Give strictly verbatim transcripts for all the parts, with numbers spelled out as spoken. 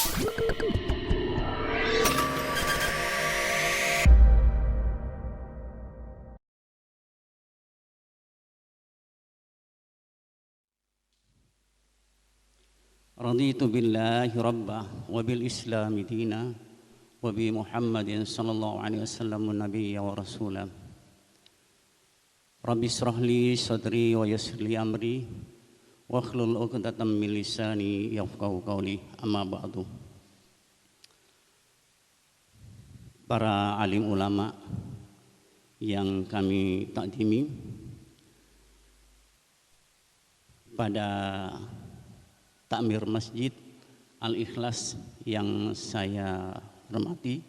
Raditu billahi rabba wa bil islami dina wa bi Muhammadin sallallahu alaihi wasallam nabiyya wa rasula. Rabbi israh li sadri wa yassir li amri wahlul 'uqdatam min lisani yafqahu qawli. Amma ba'du. Para alim ulama yang kami takdimi, pada takmir Masjid Al-Ikhlas yang saya hormati,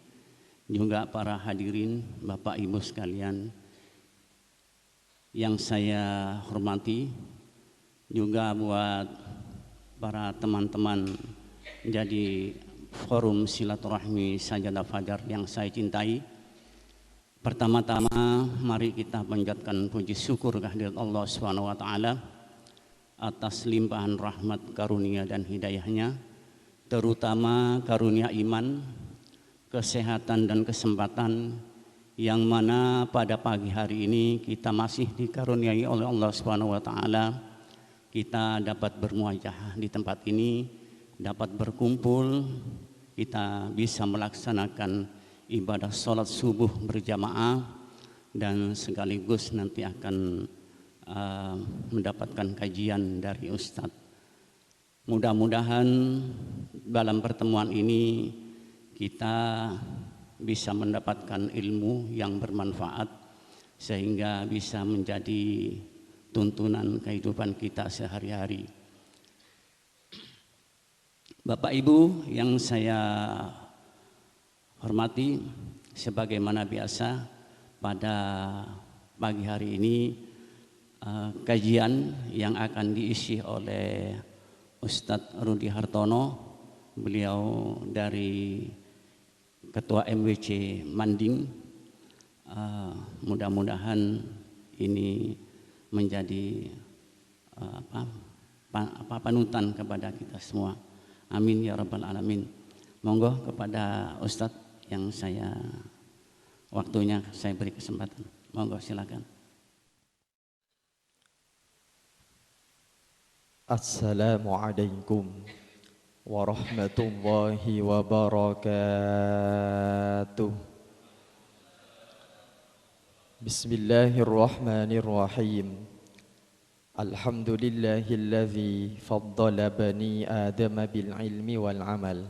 juga para hadirin, Bapak Ibu sekalian yang saya hormati, juga buat para teman-teman jadi forum silaturahmi Sajadah Fajar yang saya cintai. Pertama-tama, mari kita panjatkan puji syukur kehadirat Allah Subhanahu wa Ta'ala atas limpahan rahmat, karunia, dan hidayahnya, terutama karunia iman, kesehatan, dan kesempatan yang mana pada pagi hari ini kita masih dikaruniai oleh Allah Subhanahu wa Ta'ala. Kita dapat bermuajahah di tempat ini, dapat berkumpul, kita bisa melaksanakan ibadah sholat subuh berjamaah, dan sekaligus nanti akan, eh, mendapatkan kajian dari Ustadz. Mudah-mudahan dalam pertemuan ini kita bisa mendapatkan ilmu yang bermanfaat sehingga bisa menjadi tuntunan kehidupan kita sehari-hari. Bapak Ibu yang saya hormati, sebagaimana biasa pada pagi hari ini, eh, kajian yang akan diisi oleh Ustadz Rudi Hartono, beliau dari Ketua M W C Manding. Eh, mudah-mudahan ini menjadi, eh, apa, pa-, apa, panutan kepada kita semua. Amin ya rabbal alamin. Monggo kepada Ustadz yang saya, waktunya saya beri kesempatan. Monggo, silakan. Assalamualaikum warahmatullahi wabarakatuh. Bismillahirrahmanirrahim. Alhamdulillahilladzi faddala bani Adama bil ilmi wal amal.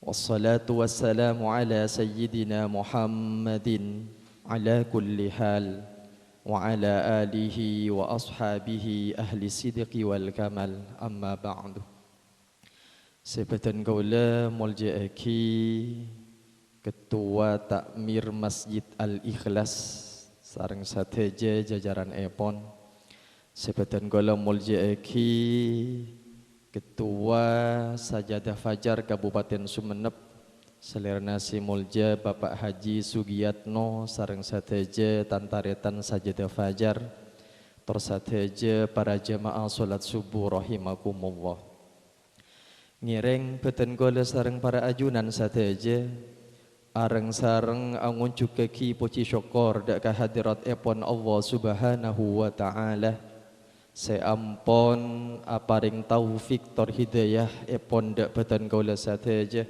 Wassalatu wassalamu ala sayyidina Muhammadin ala kulli hal wa ala alihi wa ashabihi ahli sidqi wal kamal, amma ba'du. Sè bâdhân kaulâ molja'aghi Ketua Takmir Masjid Al-Ikhlas sareng sadhâjâ jajaranèpon. Sè bâdhân kaulâ molja'aghi Ketua Sajadah Fajar Kabupaten Sumenep, salèrana sè molja Bapak Haji Sugiyatno sareng sadhâjâ tan-tarètan Sajadah Fajar, tor sadhâjâ para jamaah sholat subuh rahimakumullah. Ngèrèng bâdhân kaulâ sareng para ajunan sadhâjâ, areng-sareng angonjhughâghi pojhi sokkor dâ' ka hadiratèpon Allah Subhanahu wa Ta'ala, sè ampon aparèng taufik tor hidayahèpon dâ' bâdhân kaulâ sadhâjâ,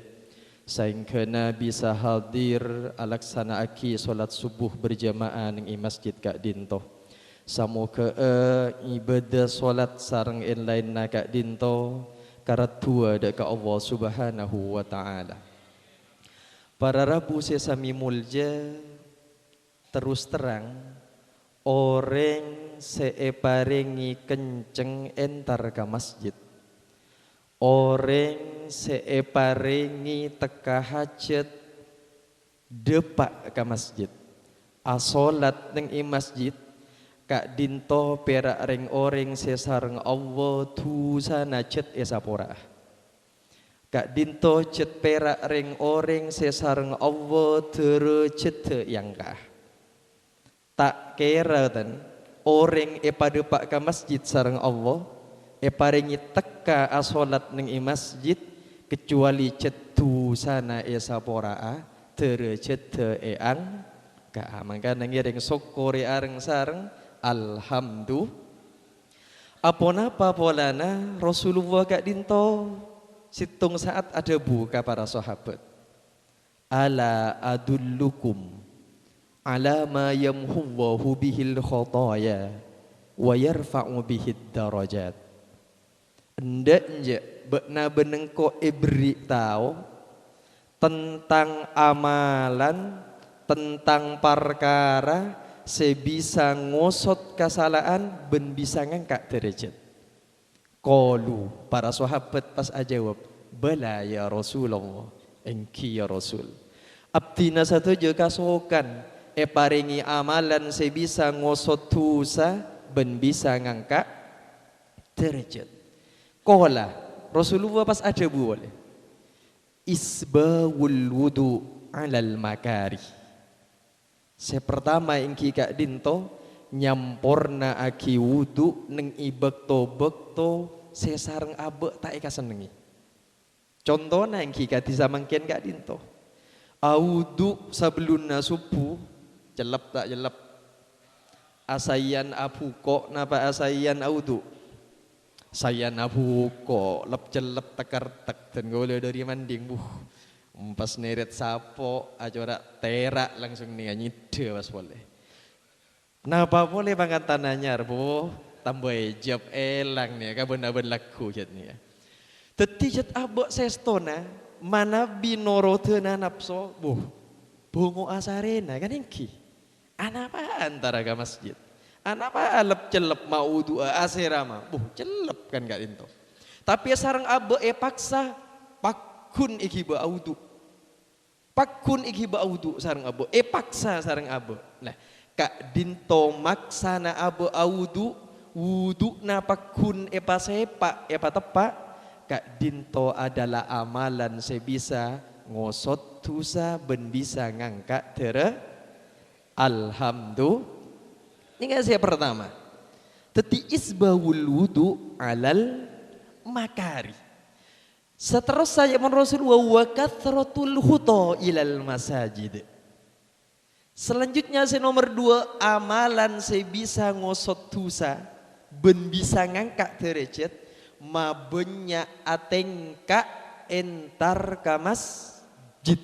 saèngghâna bisa hadir alaksana'aghi sholat subuh berjamaah neng è masjid ka'dinto. Samoghâ'â ibadah sholat sareng èn-laènna ka'dinto karaddhuwâ dâ' ka Allah Subhanahu wa Ta'ala. Para rabu sè samè molja, terros terrang, orèng sè èparèngè kencèng entar ka masjid, orèng sè èparèngè tekka hajhât dâpa' ka masjid, asholat neng è masjid, ka'dinto pèra' rèng-orèng sè sareng Allah dhusana jhât èsapora'a. Ka'dinto jhât pèra' rèng-orèng sè sareng Allah dârâjhâddhâ èangka'a. Ta' kèra, tan, orèng èpadâpa' ka masjid sareng Allah, èparèngè tekka asholat neng è masjid, Kecuali cè' dusana èsapora'a, dârâjhâddhâ èangka'a. Mangkana ngèrèng sokkorè areng-sareng, alhamdu-, Aponapa polana Rasulullah ka'dhinto' sèttong sa'at adhâbu ka para sahabat, "Ala adullukum ala ma yamhullahu bihil khataya wa yarfa'u bihid darajat?" Endâ' enjâ' bâ'na bân engko' èberri' tao tentang amalan, tentang parkara sè bisa ngosot kasala'an bân bisa ngangka' dârâjhât. Qalu, para sahabat pas ajâwâb, "Bala, ya Rasulullah, èngghi, ya Rasul. Abdhina sadhâjâ kasokan èparèngè amalan sè bisa ngosot dhusa bân bisa ngangka' dârâjhât." Qala, Rasulullah pas adhâbu polè, "Isbaghul wudu' 'alal makarih." Sè partama èngghi ka'dhinto', nyampornaaghi wudu' neng è bâkto-bâkto sè sareng abâ' ta' èkasennengngè. Contona èngghi kadhi samangkèn ka'dhinto'. Awudu' sabellunna sobbhu, cellep ta' cellep? Asaèyan abhuko' napa asaèyan awudu'? Saèyan abhuko', lep-cellep tèkèrtèk, dân kaulâ dâri manding, buh, empas nèrèt sapo', acora' tèra' langsung nèka nyèddhâ pas polè. Napa polè pangantana anyar, buh, tambâ èjâb èlang nèka, bân-abân lagghu jhât nèka. Dhâddhi jhât abâ' sèstona, manabi norodhâna napso, buh, bhungo'a sarèna, kan èngghi? Anapa antara ka masjid? Anapa lep-cellep ma' wudu'a asèrama? Buh, cellep kan ka'dhinto'. Tapè sareng abâ' èpaksa, pagghun èghibâ awudu'. Pagghun èghibâ awudu' sareng abâ', èpaksa sareng abâ'. Nah, ka'dhinto' maksana abâ' awudu', wudu'na pagghun èpasèpa', èpateppa', ka'dhinto' adâla amalan sè bisa ngosot dhusa bân bisa ngangka' dârâ-, Alhamdu-, nèka sè partama. Dhâddhi isbaghul wudu' 'alal makarih. Saterrossa ca'èpon Rasul, "Wa, wa katsratul khuta ilal masajid." Selanjutnya sè nomer dua, amalan sè bisa ngosot dhusa bân bisa ngangka' dârâjhât, mabânnya' atèngka' èntar ka masjid.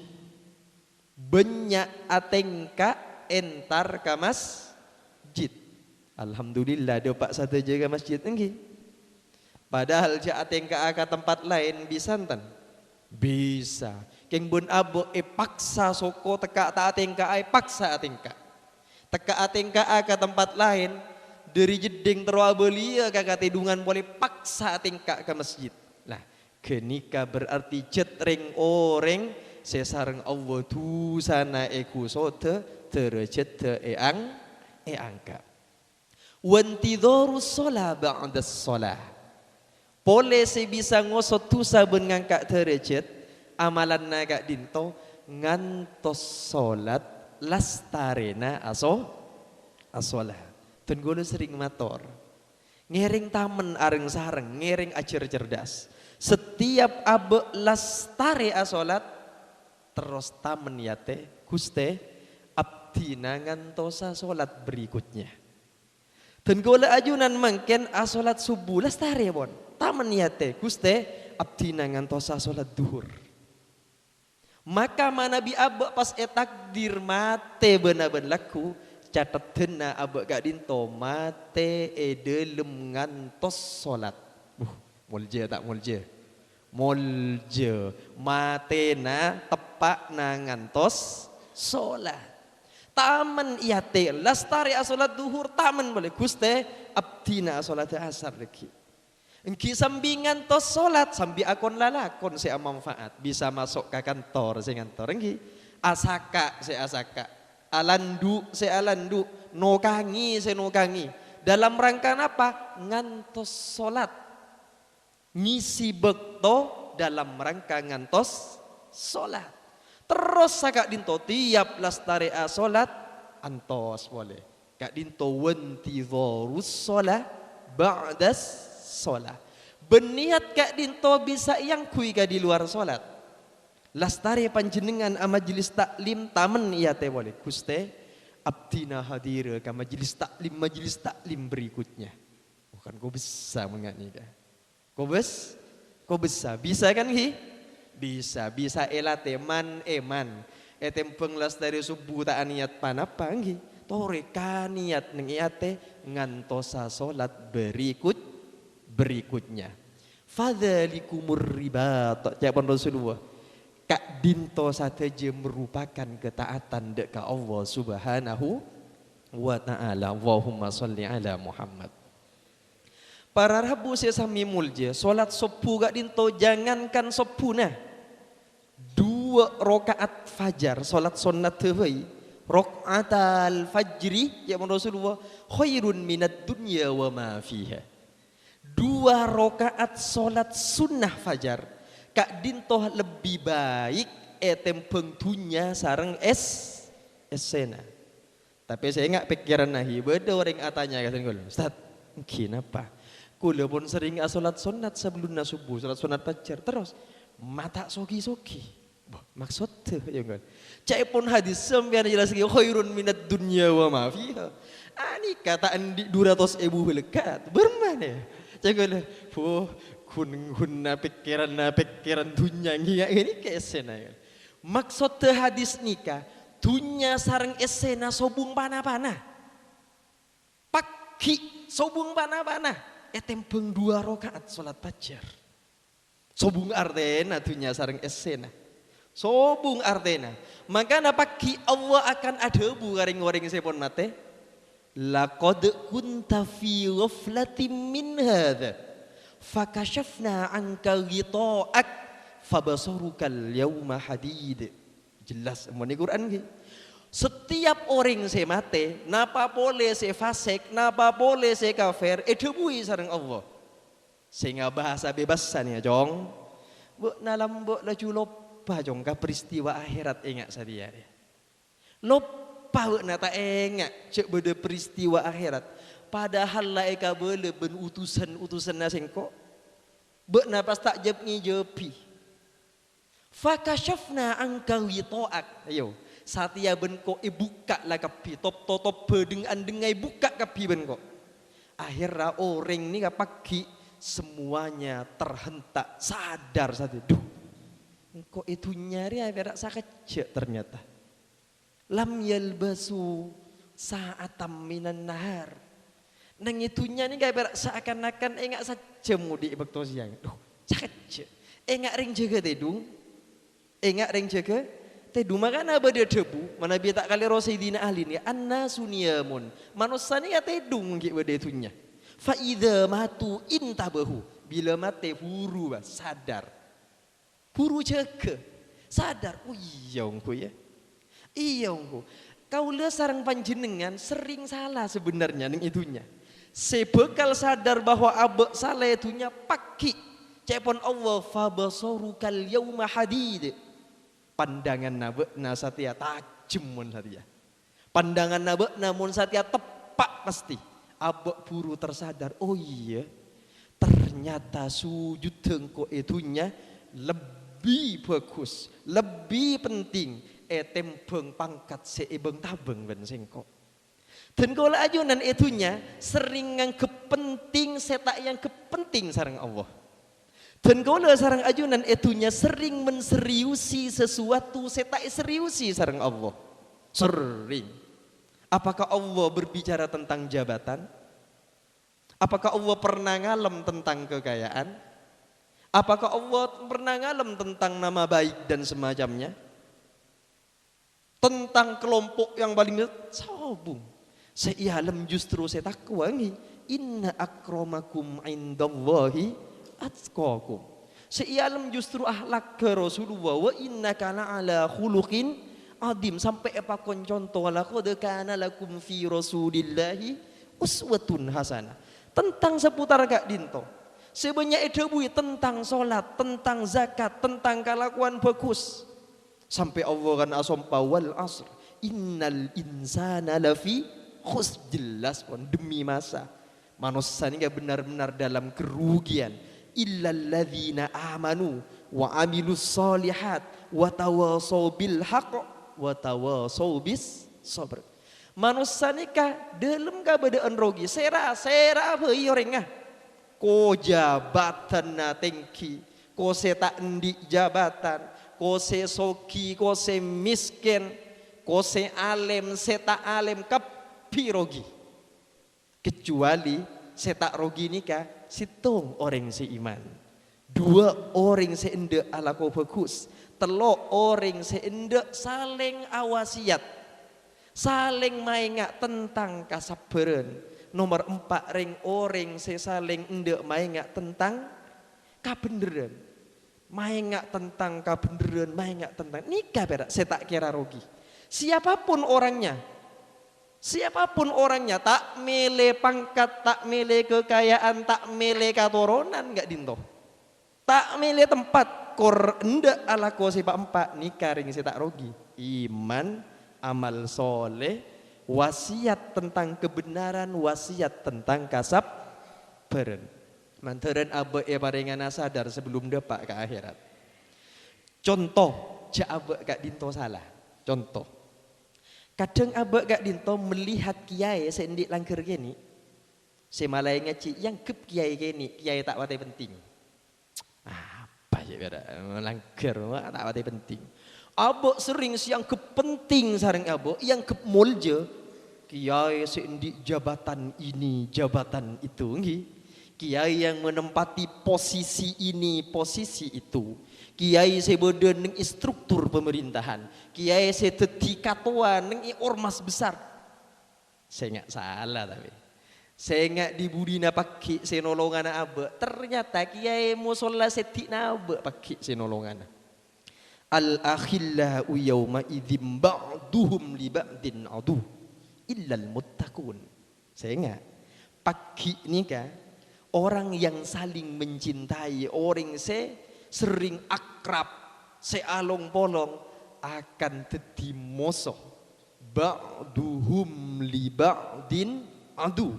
Bânnya' atèngka' èntar ka masjid. Alhamdulillah, dâpa' sadhâjâ ka masjid, èngghi. Padahal jhâ' atèngka'a ka tempat laèn bisa enten? Bisa. Kèng bân abâ' èpaksa soko tekka' ta' atèngka'a, èpaksa atèngka'. Tekka' atèngka'a ka tempat laèn, dâri jeddhing terro abâliyâ ka katèdungan polè, paksa atèngka' ka masjid. Nah, ghânèka berarti jhât rèng-orèng sè sareng Allah dhusana èghusodhâ, dârâjhâddhâ èang-, èangka'. "Wantidharus shalah ba'das shalah." Polè sè bisa ngosot dhusa bân ngangka' dârâjhât, amalanna ka'dhinto' ngantos solat lastarèna aso-, asolat. Dân kaulâ serrèng mator, ngèrèng tamen areng-sareng, ngèrèng ajhâr cerdas. Setiap abâ' lastarè asolat, terros tamen è atè, "Ghustè, abdhina ngantosa solat berikutnya." Dân kaulâ ajunan mangkèn asolat subuh lastarè, pon. Tamen è atè, "Ghustè, abdhina ngantosa solat dhuhur." Maka manabi abâ' pas ètakdir matè bân-abân lagghu, cathedhânna abâ' ka'dhinto' matè è dâlem ngantos solat. Buh, molja ta' molja? Molja. Matèna teppa'na ngantos solat. Tamen è atè, lastarè asolat dhuhur, tamen polè, "Ghustè, abdhina asolat asar dhâggi'." Èngghi sambi ngantos solat, sambi akon lalakon sè amanfaat, bisa maso' ka kantor sè ngantor, èngghi. Asaka' sè asaka', alandu' sè alandu', nokangè sè nokangè. Dalam rangka napa? Ngantos solat. Ngisi bâkto dalam rangka ngantos solat. Terros saka'dhinto' tiap lastarè asolat, antos polè. Ka'dhinto' wantidharus shalah ba'das shalah. Bân niyat ka'dinto bisa èangghuy ka di luar solat. Lastarè panjhennengngan amajlis ta'lim tamen è atè polè, "Ghustè, abdhina hadhir ka majlis ta'lim, majlis ta'lim berikutnya." Oh, kan kobessa mon nga' nèka. Kobes-, kobessa. Bisa kan, ghi? Bisa. Bisa èlatè man-èman. Ètèmbhâng lastarè sobbhu ta' aniyat pa-napa, ghi? Torè kaniyat neng è atè ngantosa solat berikut-, berikutnya. "Fadzalikumur ribat," ca'èpon Rasulullah. Ka'dinto sadhâjâ merupakan ketaatan dâ' ka Allah Subhanahu wa Ta'ala. Allahumma shalli ala Muhammad. Para rabu sè samè molja, solat sobbhu ka'dinto jangankan sobbhuna. Dua raka'at fajar, solat sonnadhâ bhâi. "Raka'atal fajri," ca'èpon Rasulullah, "khairun minad dunya wa ma fiha." Dua raka'at solat sunnah fajar ka'dinto lebbi baik ètèmbhâng dhunnya sareng es-, essèna. Tapè sè enga' pèkkèranna, ghi, bâdâ orèng atanya ka sèngko', "Ustaz, èngghi napa? Kaulâ pon serrèng asolat sonnat sabellunna sobbhu, solat sonnat fajar, terros ma' ta' sogi-sogi." Wah, maksoddhâ, ya, kan? Ca'èpon hadis sampèyan jelas, "Khairun minad dunya wa ma fiha." Anèka ta' andi' dua ratus èbu bâlâkkat. Bârâmma, ya? Ca'èpon, "Buh, ghun-, ghunna pèkkèranna pèkkèran dhunnya ngèya ngènè kèsèna, ya." Maksoddhâ hadis nèka, dhunnya sareng essèna sobung pa-napana. Pagghi' sobung pa-napana, ètèmbhâng dua raka'at solat fajar. Sobung artèna dhunnya sareng essèna. Sobung artèna. Mangkana pagghi' Allah akan adhâbu ka rèng-orèng sè pon matè, "Laqad kunta fi ghaflatin min hadza, fakasyafna 'anka ghitha'ak, fabasarukal yauma hadid." Jelas, mon è Qur'an, ghi. Setiap orèng sè matè, napa polè sè fasèk, napa polè sè kafèr, èdhâbuwi sareng Allah. Sè ngabahasa bebassan, ya, Cong. Bâ'na lambâ' laju loppa, Cong, ka peristiwa akhèrat, enga' satèya, ya. Loppa bâ'na, ta' enga' jhâ' bâdâ peristiwa akhèrat. Padahal la èkabâlâ bân utusan-utusanna sèngko'. Bâ'na pas ta' jhâp-ngèjhâbi. "Fakasyafna 'anka ghitha'ak." Ayo, satèya bân ko' èbukka' la kabbhi, top-totop bâdhâng-andhângnga èbukka' kabbhi bân ko'. Akhèrra orèng nèka pagghi' semuanya terhentak, sadar satèya, "Duh, engko' è dhunnya rèya pèra' sakejjhâ' ternyata." "Lam yalbasu sa'atam minan nahar." Neng è dhunnya nèka pèra' seakan-akan enga' sajjhâm odi' è bâkto sèyang. Duh, sakejjhâ'. Enga' rèng jâgâ tèdung. Enga' rèng jâgâ tèdung. Mangkana bâdâ dhâbu, manabi ta' kalèro Sayyidina Ali nèka, "Annasu niyamun." Manossa nèka tèdung ghi' bâdâ è dhunnya. "Fa idza matu intabahu." Bilâ matè buru, bâ, sadar. Buru jâgâ. Sadar, "Oh iyâ, ongghu, ya. Iyâ, ongghu. Kaulâ sareng panjhennengngan serrèng sala sebenarnya neng è dhunnya." Sè bhâkal sadar bahwa abâ' sala è dhunnya pagghi'. Ca'èpon Allah, "Fabasarukal yauma hadid." Pandanganna bâ'na satèya tajhem mon satèya. Pandanganna bâ'na mon satèya teppa' pastè. Abâ' buru tersadar, "Oh iyâ, ternyata sujudda engko' è dhunnya lebbi bhâghus, lebbi penting ètèmbhâng pangkat sè èbâng-tabâng bân sèngko'." Dân kaulâ ajunan è dhunnya serrèng nganggep penting sè ta' èanggep penting sareng Allah. Dân kaulâ sareng ajunan è dhunnya serrèng menseriusi sesuatu sè ta' èseriusi sareng Allah. Serrèng. Apakah Allah berbicara tentang jabatan? Apakah Allah pernah ngalem tentang kekayaan? Apakah Allah pernah ngalem tentang nama baik dan semacamnya? Tentang kelompok yang paling sobung. Sè èalem justru sè takwa, ngghi. "Inna akramakum indallahi atqakum." Sè èalem justru akhlakka Rasulullah, "Wa innaka la'ala khuluqin adzim." Sampè' èpakon conto, "Laqad kana lakum fi Rasulillahi uswatun hasanah." Tentang seputar ka'dinto. Sè bânnya' èdhâbuwi tentang solat, tentang zakat, tentang kalakowan bhâghus. Sampè' Allah kan asompa, "Wal asr, innal insana lafi khusr." Jelas pon, demi masa. Manossa nèka benar-benar dalam kerugian. "Illalladzina amanu wa amilus shalihat wa tawasau bil haqq wa tawasau bis sabr." Manossa nèka dhâlem kabâdâ'ân rogi, sèra-sèra bhâi orèngnga. Ko jabatan tèngghi, ko sè ta' andi' jabatan, ko sè soghi, ko sè mèskèn, ko sè alèm, sè ta' alèm, kabbhi rogi. Kecuali sè ta' rogi nèka sèttong orèng sè iman. Duwâ' orèng sè endâ' alako bhâghus. Tello' orèng sè endâ' salèng awasiyat. Salèng maènga' tentang kasabbhârân. Nomer empa' rèng-orèng sè salèng endâ' maènga' tentang kabhendherrân. Maènga' tentang kabhendherrân, maènga' tentang. Nèka pèra' sè ta' kèra rogi. Siapapun orangnya, siapapun orangnya, ta' mèlè pangkat, ta' mèlè kekayaan, ta' mèlè katoronan, ka'dinto. Ta' mèlè tempat, kor endâ' alako sè pa'-empa', nèka rèng sè ta' rogi. Iman, amal sholeh, wasiyat tentang kebenaran, wasiyat tentang kasabbhârân. Mandhârân abâ' èparèngana sadar sebelum dâpa' ka akhèrat. Conto, jhâ' abâ' ka'dinto sala. Conto. Kadhâng abâ' ka'dinto melihat kiyaè sè andi' langghâr kènè', sè malaè ngajhi èangghep kiyaè kènè', kiyaè ta' patè penting. Apa sè bâdâ? Langghâr, wah, ta' patè penting. Abâ' serrèng sè èangghep penting sareng abâ', èangghep molja. Kiyaè sè andi' jabatan ini, jabatan itu, ngghi. Kiyaè yang menempati posisi ini, posisi itu. Kiyaè sè bâdâ neng è struktur pemerintahan. Kiyaè sè dhâddhi katowa neng è ormas besar. Sènga' sala, tapè. Sènga' dhi-budhina pagghi' sè nolongana abâ'. Ternyata kiyaè mosolla sèdhi'na abâ' pagghi' sè nolongana. "Al-akhillau yauma'idzin ba'duhum li ba'din adu, illal muttaqun." Sènga', pagghi' nèka orang yang saling mencintai, orèng sè serrèng akrab, sè along-polong akan dhâddhi moso. "Ba'duhum li ba'din adu."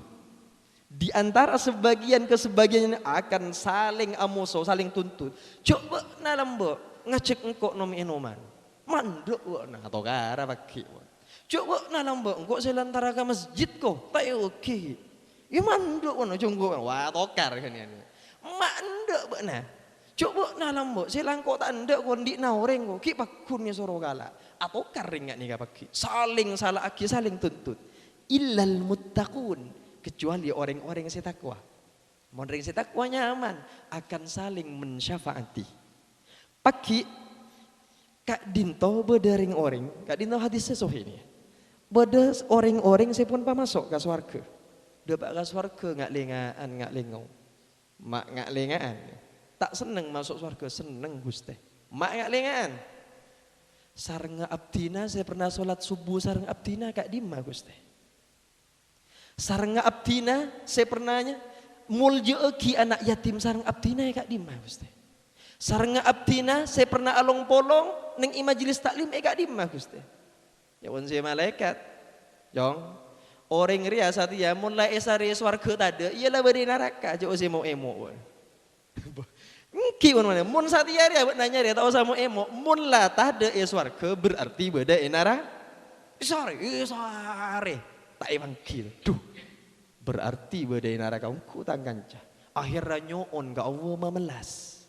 Di antara sebagian ke sebagian akan saling amoso, saling tuntut. "Jhâ' bâ'na lambâ' ngajhâk engko' nom-ènoman. Mandhâ' bâ'na, atokara pagghi'." "Jhâ' bâ'na lambâ' engko' sè lantara ka masjid ko, ta' èoghi." "Iyâ mandhâ' bâ'na, jhâ' engko'." Wah, tokar kan ya. "Mandhâ' bâ'na. Jhâ' bâ'na lambâ' sè langko' ta' endâ' ko andi'na orèng ko, ghi' pagghun èsoro kala'." Atokar rèng ka'nèka pagghi'. Saling sala'aghi, saling tuntut. "Illal muttaqun," kecuali orèng-orèng sè takwa. Mon rèng sè takwa nyaman, akan saling mensyafaati. Pagghi', ka'dinto bâdâ rèng-orèng, ka'dinto hadisnya sahih nèka. Bâdâ orèng-orèng sè pon pamaso' ka sowarghâ. Dâpa' ka sowarghâ nga'-lènga'an, nga'-lèngo. Ma' nga'-lènga'an. Ta' senneng maso' sowarghâ, senneng, Ghustè. Ma' nga'-lènga'an. Sarengnga abdhina sè pernah solat subuh sareng abdhina ka'dimma, Ghustè? Sarengnga abdhina sè pernah nya-, molja'aghi ana' yatim sareng abdhina è ka'dimma, Ghustè? Sarengnga abdhina sè pernah along-polong neng è majelis taklim è ka'dimma, Ghustè? Jâwâbhân sè malaèkat, "Cong, orèng rèya satèya mon la èsarè sowarghâ tadâ', iyâ la bâdâ è naraka, jhâ' osa mo'-èmo'." Ènggi, mon, mon satèya rèya bâ'na nyarè ta' osa mo'-èmo', mon la tadâ' è sowarghâ berarti bâdâ è nara-, èsarè, èsarè, ta' èpanggil. Duh, berarti bâdâ è naraka ongghu tang kanca. Akhèrra nyo'on ka Allah mamellas.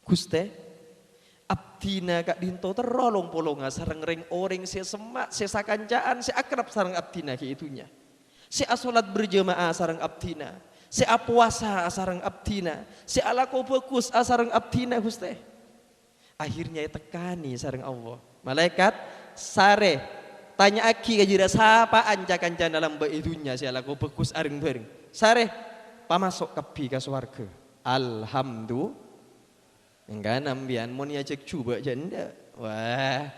"Ghustè, abdhina ka'dinto terro long-polonga sareng rèng-orèng sè semma', sè sakanca'an, sè akrab sareng abdhina ghi' è dhunnya. Sè asolat berjamaah sareng abdhina, sè apowasa sareng abdhina, sè alako bhâghus sareng abdhina, Ghustè." Akhirnya ètekkanè sareng Allah. "Malaèkat, sarè, tanya'aghi ka jârèya sapa'an ca-kancana lambâ' è dhunnya sè alako bhâghus areng-bhâreng. Sarè, pamaso' kabbhi ka sowarghâ." Alhamdulillah. Èngghâna empèyan mon èajhâk jhubâ' jhâ' endâ'. Wah,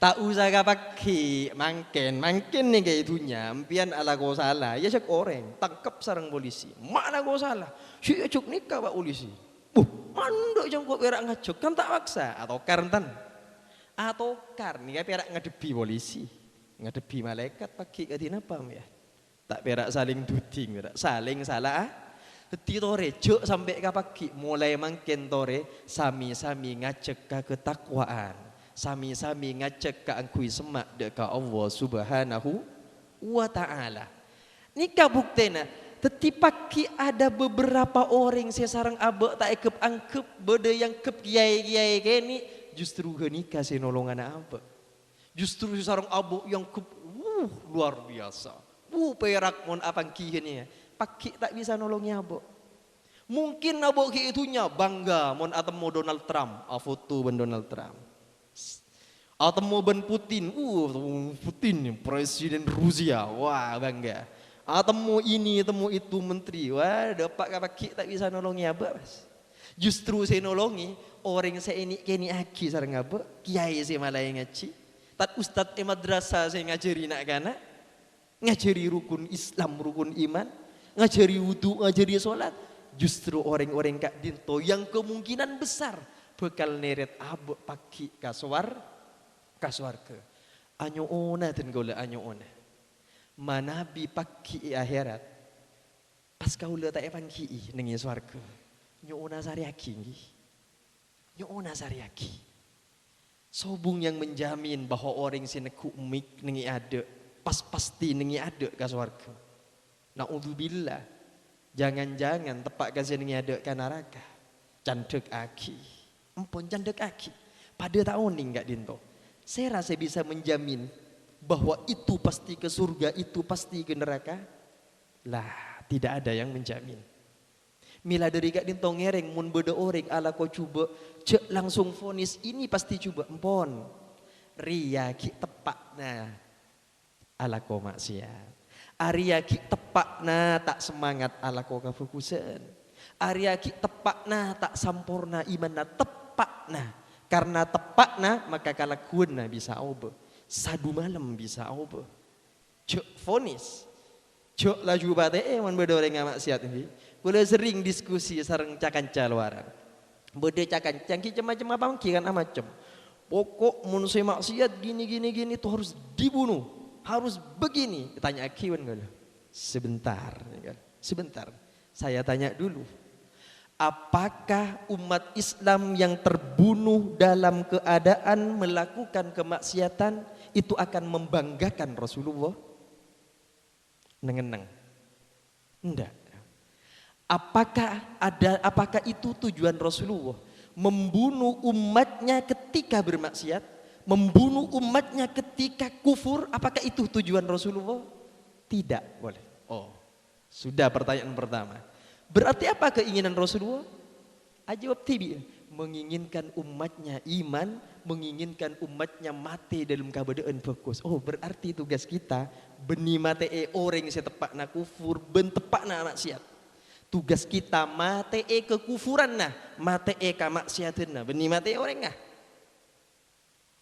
ta' osa ka pagghi', mangkèn, mangkèn nèka è dhunnya, empèyan alako sala, èajhâk orèng, tangkep sareng polisi. Ma' alako sala, sè èajhâk nèka, Pak Polisi. Buh, mandhâ' jhâ' engko' pèra' ngajhâk, kan ta' paksa. Atokar enten. Atokar nèka pèra' ngadhebbhi polisi, ngadhebbhi malaèkat pagghi' kadhi napa, empèyan? Ta' pèra' salèng duding, pèra' salèng sala, Dhâddhi torè, jhâ' sampè' ka paghi', molaè mangkèn torè, sami-sami ngajhâk ka katakwaan, sami-sami ngajhâk kaangghuy semma' dâ' ka Allah Subhanahu wa Ta'ala. Nèka buktèna, dhâddhi paghi' ada beberapa orèng sè sareng abâ' ta' èghep-angghep, bâdâ èangghep kiyaè-kiyaè kènè', justru ghânèka sè nolongana abâ'. Justru sè sareng abâ' èangghep, wuh, luar biasa. Wuh, pèrak mon apangghi ghânèka. Paghi' ta' bisa nolongè abâ'. Mungkin abâ' ghi' è dhunnya bangga mon atemmo Donald Trump, afoto bân Donald Trump. Atemmo bân Putin, uh, Putin, presiden Rusia, wah, bangga. Atemmo ini, temmo itu, menteri, wah, dâpa' ka paghi' ta' bisa nolongè abâ', Mas. Justru sè nolongè orèng sè ènè'-kènè'aghi sareng abâ', kiyaè sè malaè ngajhi, tad-ustad è madrasah sè ngajhâri na'-kana', ngajhâri rukun Islam, rukun iman, ngajhâri wudu, ngajhâri solat, justru orèng-orèng ka'dinto yang kemungkinan besar bhâkal nèrèt abâ' paghi' ka sowar-, ka sowarghâ. Anyo'ona dân kaulâ anyo'ona. Manabi paghi' è akhèrat, pas kaulâ ta' èpangghi'i neng è sowarghâ, nyo'ona sarèyaghi, ènggi. Nyo'ona sarèyaghi. Sobung yang menjamin bahwa orèng sè neggu' mik neng è adâ', pas pastè neng è adâ' ka sowarghâ. Na'udzubillah. Jangan-jangan teppa' ka sè neng è adâ' ka naraka. Candhâgaghi. Empon candhâgaghi. Padâ ta' onèng ka'dinto. Sèra sè bisa menjamin bahwa itu pasti ke surga, itu pasti ke neraka? Lah, tidak ada yang menjamin. Mèla dâri ka'dinto ngèrèng mon bâdâ orèng alako jhubâ', jhâ' langsung vonis, "Ini pasti jhubâ'." Empon. Rèya ghi' teppa'na alako ma'siyat. Arèya ghi' teppa'na ta' semangat alako kabhâghusân. Arèya ghi' teppa'na ta' samporna imanna, teppa'na. Karna teppa'na, maka kalagghuwânna bisa obâ. Sadumalem bisa obâ. Jhâ' vonis. Jhâ' laju patè'è mon bâdâ orèng ama'siyat, ènggi. Kaulâ serrèng diskusi sareng ca-kanca lowaran. Bâdâ ca-kanca, ènggi, cem-macem apangghi kan amacem. "Pokok mon sè ma'siyat gini, gini, gini itu harus dibunuh. Harus begini." Ètanya'aghi bân kaulâ. Sebentar, ya kan? Sebentar. Saya tanya dulu. Apakah umat Islam yang terbunuh dalam keadaan melakukan kemaksiatan itu akan membanggakan Rasulullah? Neng-enneng. Enggak. Apakah ada, apakah itu tujuan Rasulullah? Membunuh umatnya ketika bermaksiat, membunuh umatnya ketika kufur, apakah itu tujuan Rasulullah? Tidak, boleh. Oh, sudah pertanyaan pertama. Berarti apa keinginan Rasulullah? Ajâwâb dhibi', menginginkan umatnya iman, menginginkan umatnya mati dalam keadaan bagus. Oh, berarti tugas kita bânnè matè'è orèng sè teppa'na kufur bân teppa'na maksiat. Tugas kita matè'è kakufuranna, matè'è kamaksiatanna, bânnè matè'è orèngnga.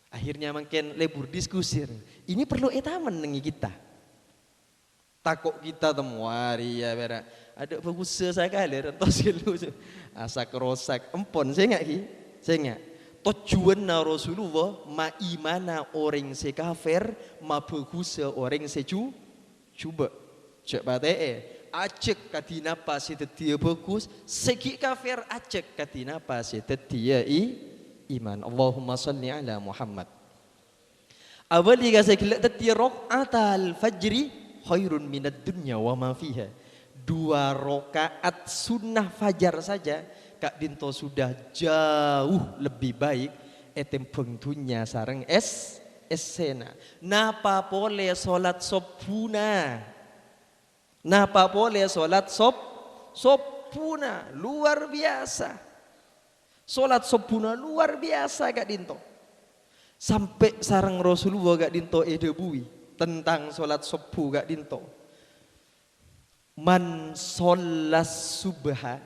Akhirnya mangkèn lebur diskusi. Ini perlu ètamen neng è kita. Tako' kita temmo arèya pèra'. Adâ' bhâghussâ sakalè, rantos ghâllu. Asak-rosak. Empon, sènga' ghi? Sènga'. Tojjhuwânna Rasulullah maimana orèng sè kafir, mabhâghussâ orèng sè jhu-, jhubâ'. Jhâ' patè'è. Ajhâk kadhi napa sè dhâddhiyâ bhâghus, sè ghi' kafir ajhâk kadhi napa sè dhâddhiyâ i-, iman. Allahumma shalli ala Muhammad. Abâli ka sè ghellâ' dhâddhiyâ, raka'atal fajri khairun minad dunya wa ma fiha. Dua rakaat sunnah fajar saja ka'dinto sudah jauh lebih baik ètèmbhâng dhunnya sareng es-, essèna. Napa polè solat sobbhuna? Napa polè solat sob-, sobbhuna? Luar biasa. Solat sobbhuna luar biasa ka'dinto. Sampè' sareng Rasulullah ka'dinto èdhâbuwi tentang solat sobbhu ka'dinto. "Man shallas subha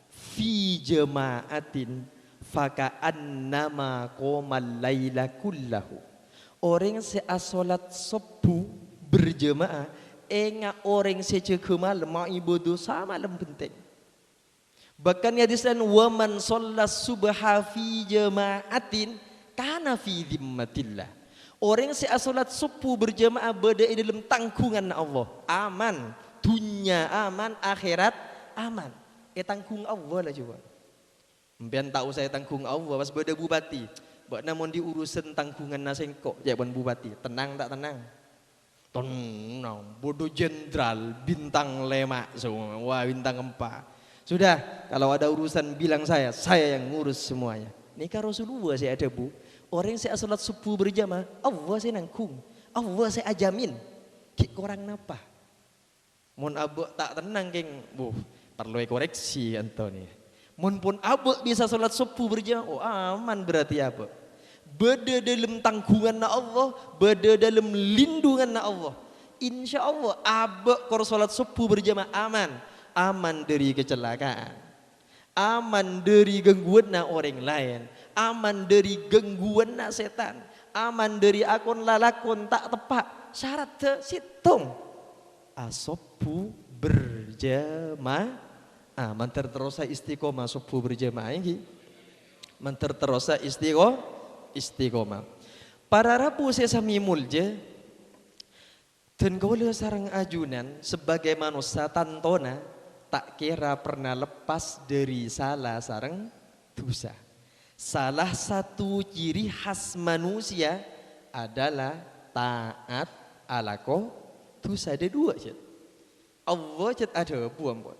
fi jama'atin faka'annama qamal laila kullahu." Orèng sè asolat sobbhu berjamaah, enga' orèng sè jâgâ malem, aibâdâ samalem bhenteng. Bahkan è hadis laèn, "Wa man shallas subha fi jama'atin kana fi dhimmatillah." Orèng sè asolat sobbhu berjamaah bâdâ è dâlem tangghunganna Allah. Aman. Dhunnya aman, akhèrat aman. Ètangghung Allah la coba. Empèyan ta' osa ètangghung Allah, pas bâdâ bupati. "Bâ'na mon diurusan tangghunganna sèngko'," ca'èpon bupati. "Tennang ta' tennang?" "Tennang, bâdâ jenderal bintang lèma', so-, wah, bintang empa'. Sudah, kalau ada urusan bilang saya, saya yang ngurus semuanya." Nèka Rasulullah sè adhâbu, orèng sè asolat subuh berjamaah, Allah sè nangghung, Allah sè ajamin. Ghi' korang napa? Mon abâ' ta' tennang, kèng, buh, parlo èkorèksi, anto nè. Mon pon abâ' bisa solat subuh berjamaah, oh, aman berarti abâ'. Bâdâ dâlem tangghunganna Allah, bâdâ dâlem lindunganna Allah. Insya Allah, abâ' kor solat subuh berjamaah aman. Aman dâri kacelakaan. Aman dâri gangguwanna orèng laèn. Aman dâri gangguwanna sètan. Aman dâri akon lalakon ta' teppa'. Syarat sèttong. Asobbhu berjamaah. Ah, mandhâr terrosa istiqomah sobbhu berjamaah, ènggi. Mandhâr terrosa istiqo-, istiqomah. Para rabu sè samè molja, dân kaulâ sareng ajunan sebagai manossa tantona ta' kèra perna leppas dâri sala sareng dhusa. Salah satu ciri khas manusia adalah taat alako dhusa. Ada dua, Cèt. Allah cèt adhâbu ampon,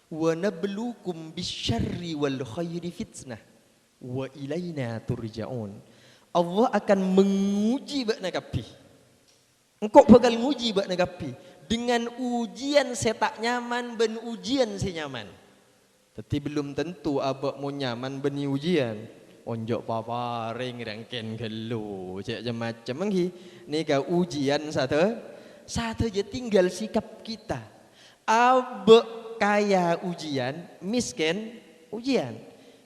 "Wa nabluukum bisyarri wal khairi fitnah, wa ilaina turja'un." Allah akan menguji bâ'na kabbhi. Engko' bhâkal nguji bâ'na kabbhi dengan ujian sè ta' nyaman bân ujian sè nyaman. Dhâddhi, belum tentu abâ' mon nyaman bânnè ujian. Onjhâ' paparèng rèngkèn ghâllu, cè' cem-macem, ènggi. Nèka ujian sadhâ-, sadhâjâ, tinggal sikap kita. Abâ' kaya ujian, mèskèn ujian.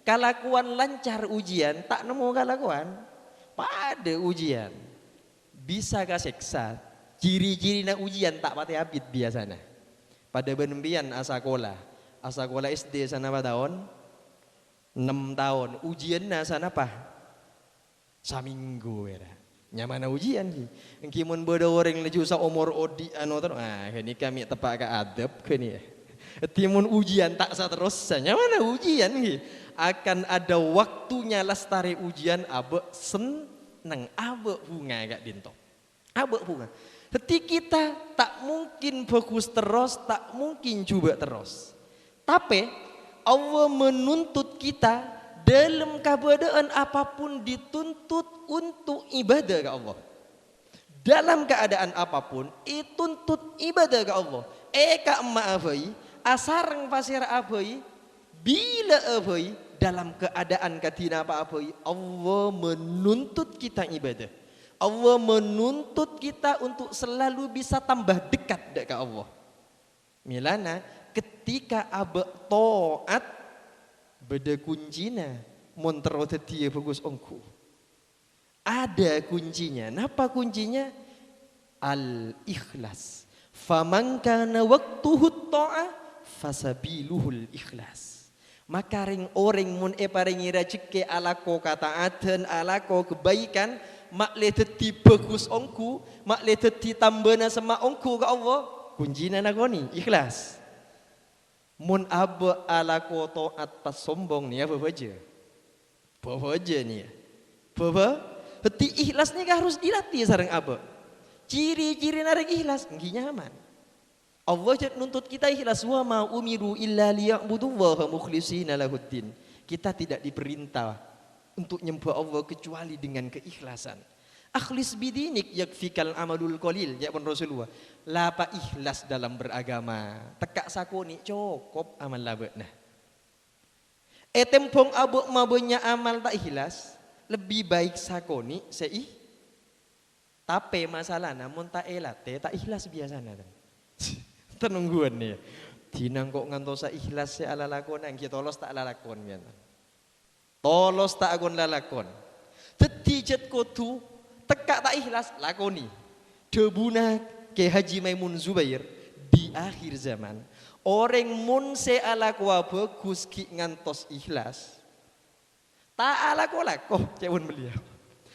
Kalakowan lancar ujian, ta' nemmo kalakowan, padâ ujian. Bisa kasèksa. Ciri-cirina ujian ta' patè abit biyasana. Padâ bân empèyan asakola. Asakola S D sanapa taon? Ennem taon. Ujianna sanapa? Samènggu, pèra'. Nyamana ujian, ghi. Ènggi mon bâdâ orèng laju saomor odi' ano terro, ah, ghânèka mè' teppa' ka adâb, ghânèka. Dhâddhi, mon ujian ta' saterrossa, nyamana ujian, ghi. Akan ada waktunya lastarè ujian, abâ' senneng, abâ' bhunga ka'dinto. Abâ' bhunga. Dhâddhi kita ta' mungkin bhâghus terros, ta' mungkin jhubâ' terros. Tapè, Allah menuntut kita dalam keadaan apapun dituntut untuk ibadah ka Allah. Dalam keadaan apapun, ètuntut ibadah ka Allah. È ka'emma'a bhâi, asareng pasèra'a bhâi, bila'a bhâi, dalam keadaan kadhi napa'a bhâi, Allah menuntut kita ibadah. Allah menuntut kita untuk selalu bisa tambah dekat dâ' ka Allah. Mèlana, ketika abâ' to'at, bâdâ kuncina mon terro dhâddhiyâ bhâghus ongghu. Ada kuncinya. Napa kuncinya? Al-ikhlas. "Faman kana waqtuhu ta'ah, fasabiluhul ikhlas." Maka rèng-orèng mon èparèngè rajhekkè alako kata'adhân, alako kabaikan, ma'lè dhâddhi bhâghus ongghu, ma'lè dhâddhi tambâna semma' ongghu ka Allah, kuncina lakonè, ikhlas. Mon abâ' alako to'at pas sombong nèya bhâbhâjâ. Bhâbhâjâ nèya. Bhâbhâ-, dhâddhi ikhlas nèka harus dilatih sareng abâ'. Ciri-cirina rèng ikhlas, ènggi nyaman. Allah jhât nuntut kita ikhlas, "Wa ma umiru illa liya'budullaha mukhlishina lahuddin." Kita tidak diperintah untuk nyembah Allah kecuali dengan keikhlasan. "Akhlis bidinik yakfikal amalul qalil," ca'èpon Rasulullah. "La pa' ikhlas dalam beragama. Tekka' sakonè' cokop amalla bâ'na." Ètèmbhâng abâ' mabânnya' amal ta' ikhlas, lebbi baik sakonè' sè i-, tapè masalana mon ta' èlatè, ta' ikhlas biyasana, ten. Ten ongghuwân, yâ. Dina engko' ngantosa ikhlas sè alalakona, ènggi tolos ta' alalakon, biyasana. Tolos ta' akon lalakon. Dhâddhi jhât kodhu tekka' ta' ikhlas, lakonè. Dhâbuna Kè Haji Maimun Zubair, di akhir zaman, orèng mon sè alakowa bhâghus ghi' ngantos ikhlas, ta' alako-lako, ca'èpon beliau.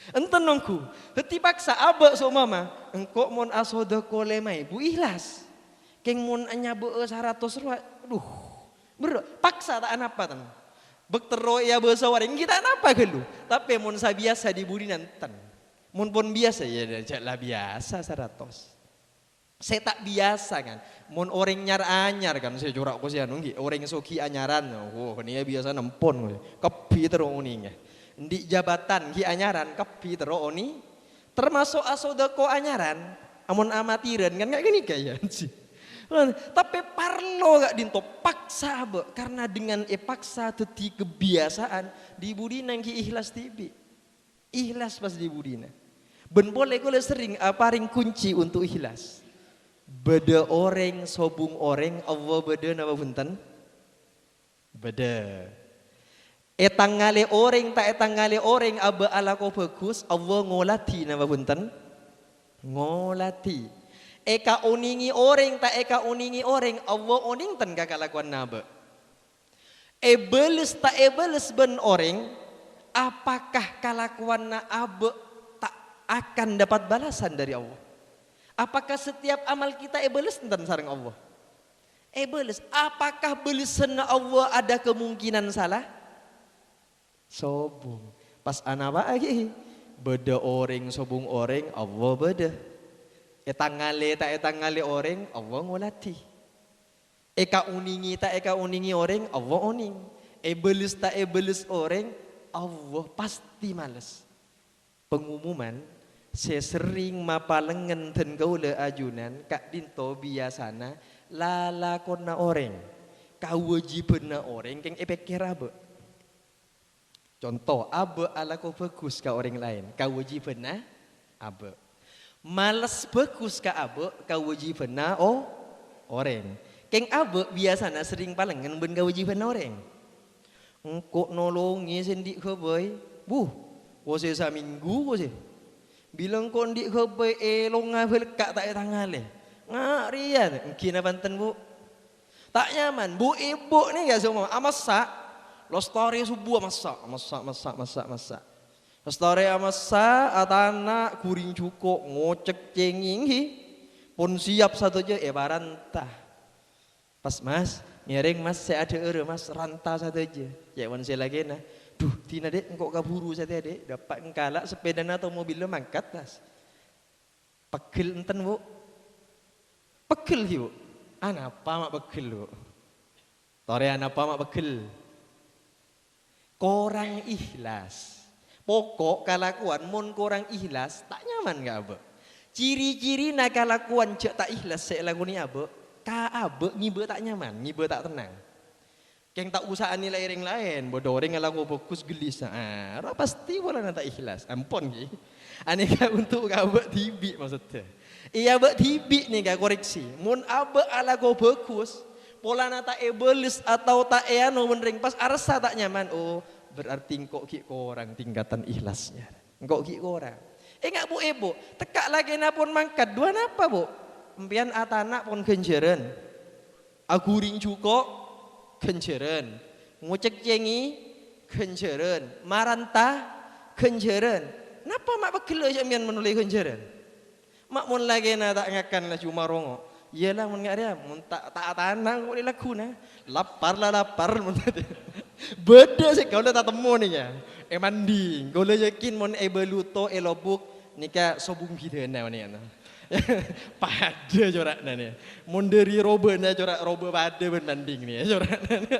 Enten ongghu, dhâddhi paksa abâ' soompama, engko' mon asodâko lèma èbu ikhlas. Kèng mon anyabâ'â saratos rowa, aduh, Berro', paksa ta' anapa, ten. Bâk terro èabâsa orèng, ghi' ta' anapa ghâllu. Tapè mon sabiyasa è budina, enten. Mon pon biyasa, ya, jhâ' la biyasa saratos. Sè ta' biyasa, kan. Mon orèng nyar-anyar, kan, sè cora' kosè anu, ghi, orèng soghi anyaran. Wah, ghânèka biyasana empon, kabbhi terro onènga. Andi' jabatan ghi' anyaran, kabbhi terro onè-, termaso' asodako anyaran, amon amatiran kan kayak gini kayak sih. Tapè parlo ka'dinto paksa abâ', karena dengan èpaksa dhâddhi kebiasaan, è budina ghi' ikhlas dhibi'. Ikhlas pas è budina. Bân polè kaulâ serrèng aparèng kunci untuk ikhlas. Bâdâ orèng sobung orèng, Allah bâdâ napa bhunten? Bâdâ. Ètangalè orèng ta' ètangalè orèng abâ' alako bhâghus, Allah ngoladhi napa bhunten? Ngoladhi. Èkaonèngè orèng ta' èkaonèngè orèng, Allah onèng ten ka kalakowanna abâ'? Èbâles ta' èbâles bân orèng, apakah kalakowanna abâ' ta' akan dapat balasan dari Allah? Apakah setiap amal kita èbâles enten sareng Allah? Èbâles. Apakah bâlessanna Allah ada kemungkinan salah? Sobung. Pas anapa'aghi, bâdâ orèng sobung orèng, Allah bâdâ. Ètangalè ta' ètangalè orèng, Allah ngoladhi. Èkaonèngè ta' èkaonèngè orèng, Allah onèng. Èbâles ta' èbâles orèng, Allah pastè males. Pengumuman sè serrèng mapalengngen dân kaulâ ajunan ka'dinto biyasana lalakonna orèng, kawâjibhânna orèng kèng èpèkkèr abâ'. Conto, abâ' alako bhâghus ka orèng laèn, kawâjibhânna abâ'. Males bhâghus ka abâ', kawâjibhânna o-, orèng. Kèng abâ' biyasana serrèng palengngen bân kawâjibhânna orèng. Engko' nolongè sè andi' ghâbây. Buh, kosè samènggu kosè. Bilâ engko' andi' ghâbây èlonga bâlka' ta' ètangalè. Nga' rèya, ènggi napa enten, Bu'? Ta' nyaman. Bu'-èbu' nèka sè omama amassa', lostarè sobbhu amassa', amassa', amassa', amassa', amassa'. Lostarè amassa', atana', ghuring jhuko', ngocèk cèngèng, ghi. Pon siap sadhâjâ èparanta. Pas, "Mas, ngèrèng, Mas, sè adhâ'ârâ, Mas, ranta sadhâjâ." Cè' mon sè lakèna, "Dhu, dina, Dek, engko' kabhuru satèya, Dek. Dâpa' engkala' sepèdana atau mobilla mangkat, Mas." Pegghel enten, Bu'? Pegghel, ghi, Bu'? Anapa ma' pegghel, Bu'? Torè anapa ma' pegghel? Korang ikhlas. Poko' kalakowan mon korang ikhlas, ta' nyaman ka abâ'. Ciri-cirina kalakowan jhâ' ta' ikhlas sè èlakonè abâ', ka abâ' ngibâ ta' nyaman, ngibâ ta' tennang. Kèng ta' osa anilai orèng laèn, bâdâ orèng alako bhâghus ghellisa', ah, ra pastè polana ta' ikhlas. Ampon, ghi. Anèka untuk ka abâ' dhibi' maksodda. Iyâ, abâ' dhibi' nèka koreksi. Mon abâ' alako bhâghus, polana ta' èbâles atau ta' èano bân rèng pas arassa ta' nyaman, oh, berarti engko' ghi' korang tingkatan ikhlasnya. Engko' ghi' korang. Enga', Bu', èbu', tekka' lakèna pon mangkat, dhu anapa, Bu'? Empèyan atana' pon ghânjhârân. Aghuring jhuko', ghânjhârân. Ngocèk cèngèng, ghânjhârân. Maranta, ghânjhârân. Napa ma' pegghellâ sampèyan mon ollè ghânjhârân? Ma' mon lakèna ta' ngakan laju marongo'. Iyâ la, mon nga' rèya, mon ta', ta' atana' engko' lè lagghuna. Lapar la lapar, mon tadâ'. Bâdâ sè kaulâ tatemmo nèka. È Manding. Kaulâ yakin mon è Baluto, è Lobuk, nèka sobung bhidhâna nèka. Padâ cora'na nè. Mon dâri robâna cora' robâ padâ bân Manding nè, cora'na nè.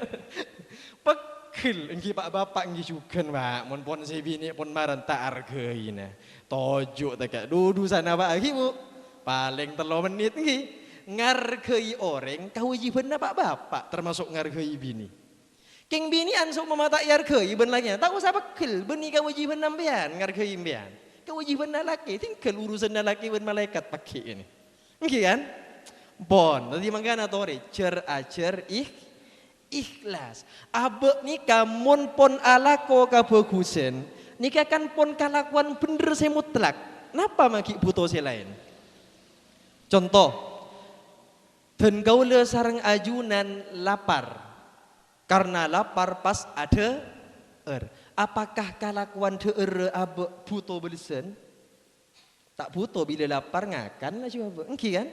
Pegghel, ènggi pa'-bapa' ènggi jhughân, Pa'. Mon pon sè binè' pon maranta arghâina. Toju' tekka', dhu-dhu sanapa'aghi, Bu'. Palèng tello mennit ènggi. Ngarghâi orèng, kawâjibhânna pa'-bapa', termaso' ngarghâi binè'. Kèng binè'an sè omama ta' èarghâi bân lakèna, ta' osa pegghel, bânnè kawâjibhânna empèyan, ngarghâi empèyan. Kawâjibhânna lakè, tinggal urusanna lakè bân malaèkat paghi' kènè. Ènggi, kan? Pon, dhâddhi mangkana torè, jhâr-ajhâr ikh-, ikhlas. Abâ' nèka mon pon alako kabhâghusân, nèka kan pon kalakowan bhendher sè mutlak. Napa ma' ghi' bhuto sè laèn? Conto, dân kaulâ sareng ajunan lapar. Karna lapar pas adhâ'âr. Apakah kalakowan dhâ'ârrâ abâ' bhuto bâlessân? Ta' bhuto, bilâ lapar ngakan laju abâ'. Ènggi, kan?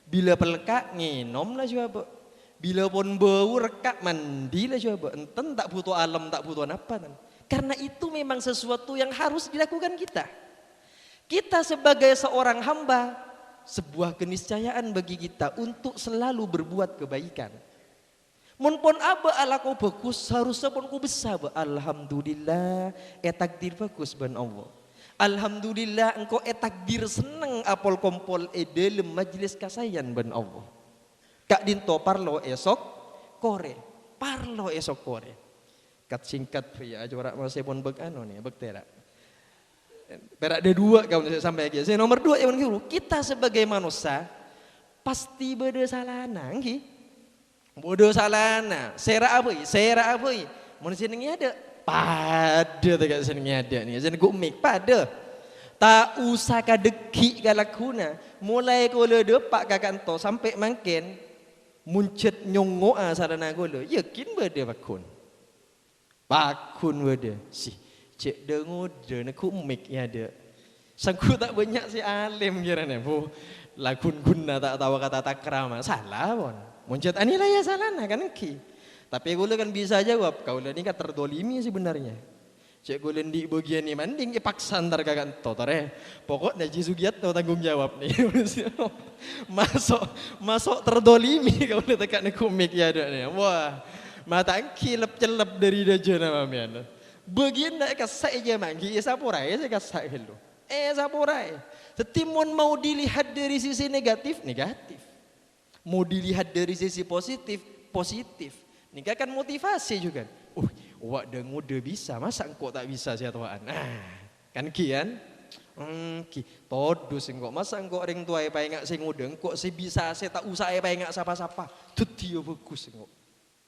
Bilâ pelka' ngènom laju abâ'. Bilâ pon bâu rèka' mandi la coba, enten ta' buto alem, ta' buto napa, tan. Karena itu memang sesuatu yang harus dilakukan kita. Kita sebagai seorang hamba, sebuah keniscayaan bagi kita untuk selalu berbuat kebaikan. Mon pon abâ' alako bhâghus, harusnya pon kobâsa, bâ'. Alhamdulillah, ètakdir bhâghus bân Allah. Alhamdulillah, engko' ètakdir senneng apol-kompol è dâlem majlis kasaèyan bân Allah. Ka'dinto parlo èsok-, korè. Parlo èsokkorè. Kat-singkat, bhâi, ya, acora' masè pon bâk anu, nè, bâk tèra'. Pèra' dâ duwâ' kaulâ sè sampè' kèya. Sè nomer duwâ', ya, bân guru, kita sebagai manossa pasti bâdâ salana, ènggi? Bâdâ salana. Sèra'a bhâi, sèra'a bhâi. Mon sè neng è adâ', padâ tèka sè neng è adâ' nè, sè neng ghu' mik, padâ. Ta' osa kadheggi' ka lagghuna. Molaè kaulâ dâpa' ka kanto sampè' mangkèn, mon jhât nyongngo'a salana kaulâ, yakin bâdâ pagghun. Pagghun bâdâ. Sih, jhâ' dâ-ngodâ neng ghu' mik è adâ'. Sangghu ta' bânnya' sè alim kèrana, Bu. La ghun-ghunna ta' tao ka tata krama. Sala, pon. Mon jhât anilai ya salana, kan ènggi. Tapè kaulâ kan bisa jawab, kaulâ nèka terdolimi sebenarnya. Cè' kaulâ andi' bâgiyân è manding èpaksa entar ka kanto, torè. Pokokna Ji Sugiyatno tanggung jawab nè. Maso', maso' terdolimi kaulâ tèka neng ghu' mik è adâ' nè. Wah, ma' ta' ènggi lep-cellep dâri dâjâna mamiyan. Bâgiyânna èkassa' è jhâ' mangghi, èsaporaè sè kassa' ghâllu. Èsaporaè. Dhâddhi mon mau dilihat dâri sisi negatif, negatif. Mau dilihat dâri sisi positif, positif. Nèka kan motivasi juga. Uh, wa' dâ-ngodâ bisa, masa engko' ta' bisa sè ato'an? Ah, kan ghi, kan? Ènggi, todus engko'. Masa engko' rèng towa èpaènga' sè ngodâ, engko' sè bisa, sè ta' osa èpaènga' sapa-sapa. Dhâddhiyâ bhâghus engko'.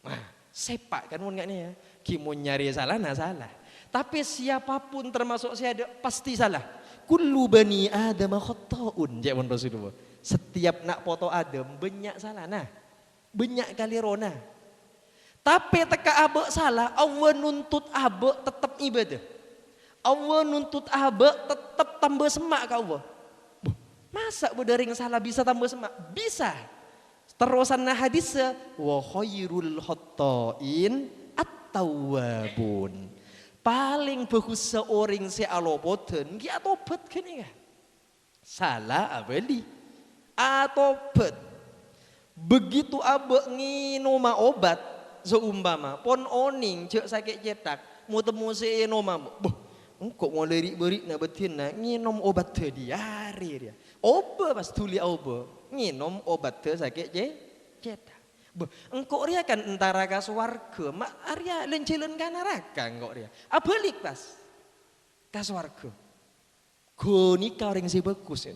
Nah, sèpa' kan mon nga'nè ya. Ghi mon nyarè salana, sala. Tapè siapapun termasuk sè adâ' pasti sala. "Kullu bani Adama khatta'un," ca'èpon Rasulullah. Setiap na' poto Adam bânnya' salana. Bânnya' kalèrona. Tapè tèka abâ' sala, Allah nuntut abâ' tettep ibadah. Allah nuntut abâ' tettep tamba semma' ka Allah. Buh, masa bâdâ rèng sala bisa tamba semma'? Bisa. Terrosanna hadissa, "Wa khairul khatta'in at-tawwabun." Palèng bhâghussa orèng sè alopodhân ghi' atobhât ghânèka. Sala abâli. Atobhât. Begitu abâ' ngènoma obat, saompama pon onèng jhâ' sakè' cèthak, mo-temmo sè ènoma, buh, engko' molaè ri'-bâri'na bâdhina ngènom obatta diarè rèya. Obâ pas dhuli aobâ, ngènom obatta sakè' cè-, cèthak. Bâh, engko' rèya kan entara ka sowarghâ, ma' arèya lèn-jhâlân ka naraka engko' rèya. Abâlik pas ka sowarghâ. Ghânèka orèng sè bhâghus, ya.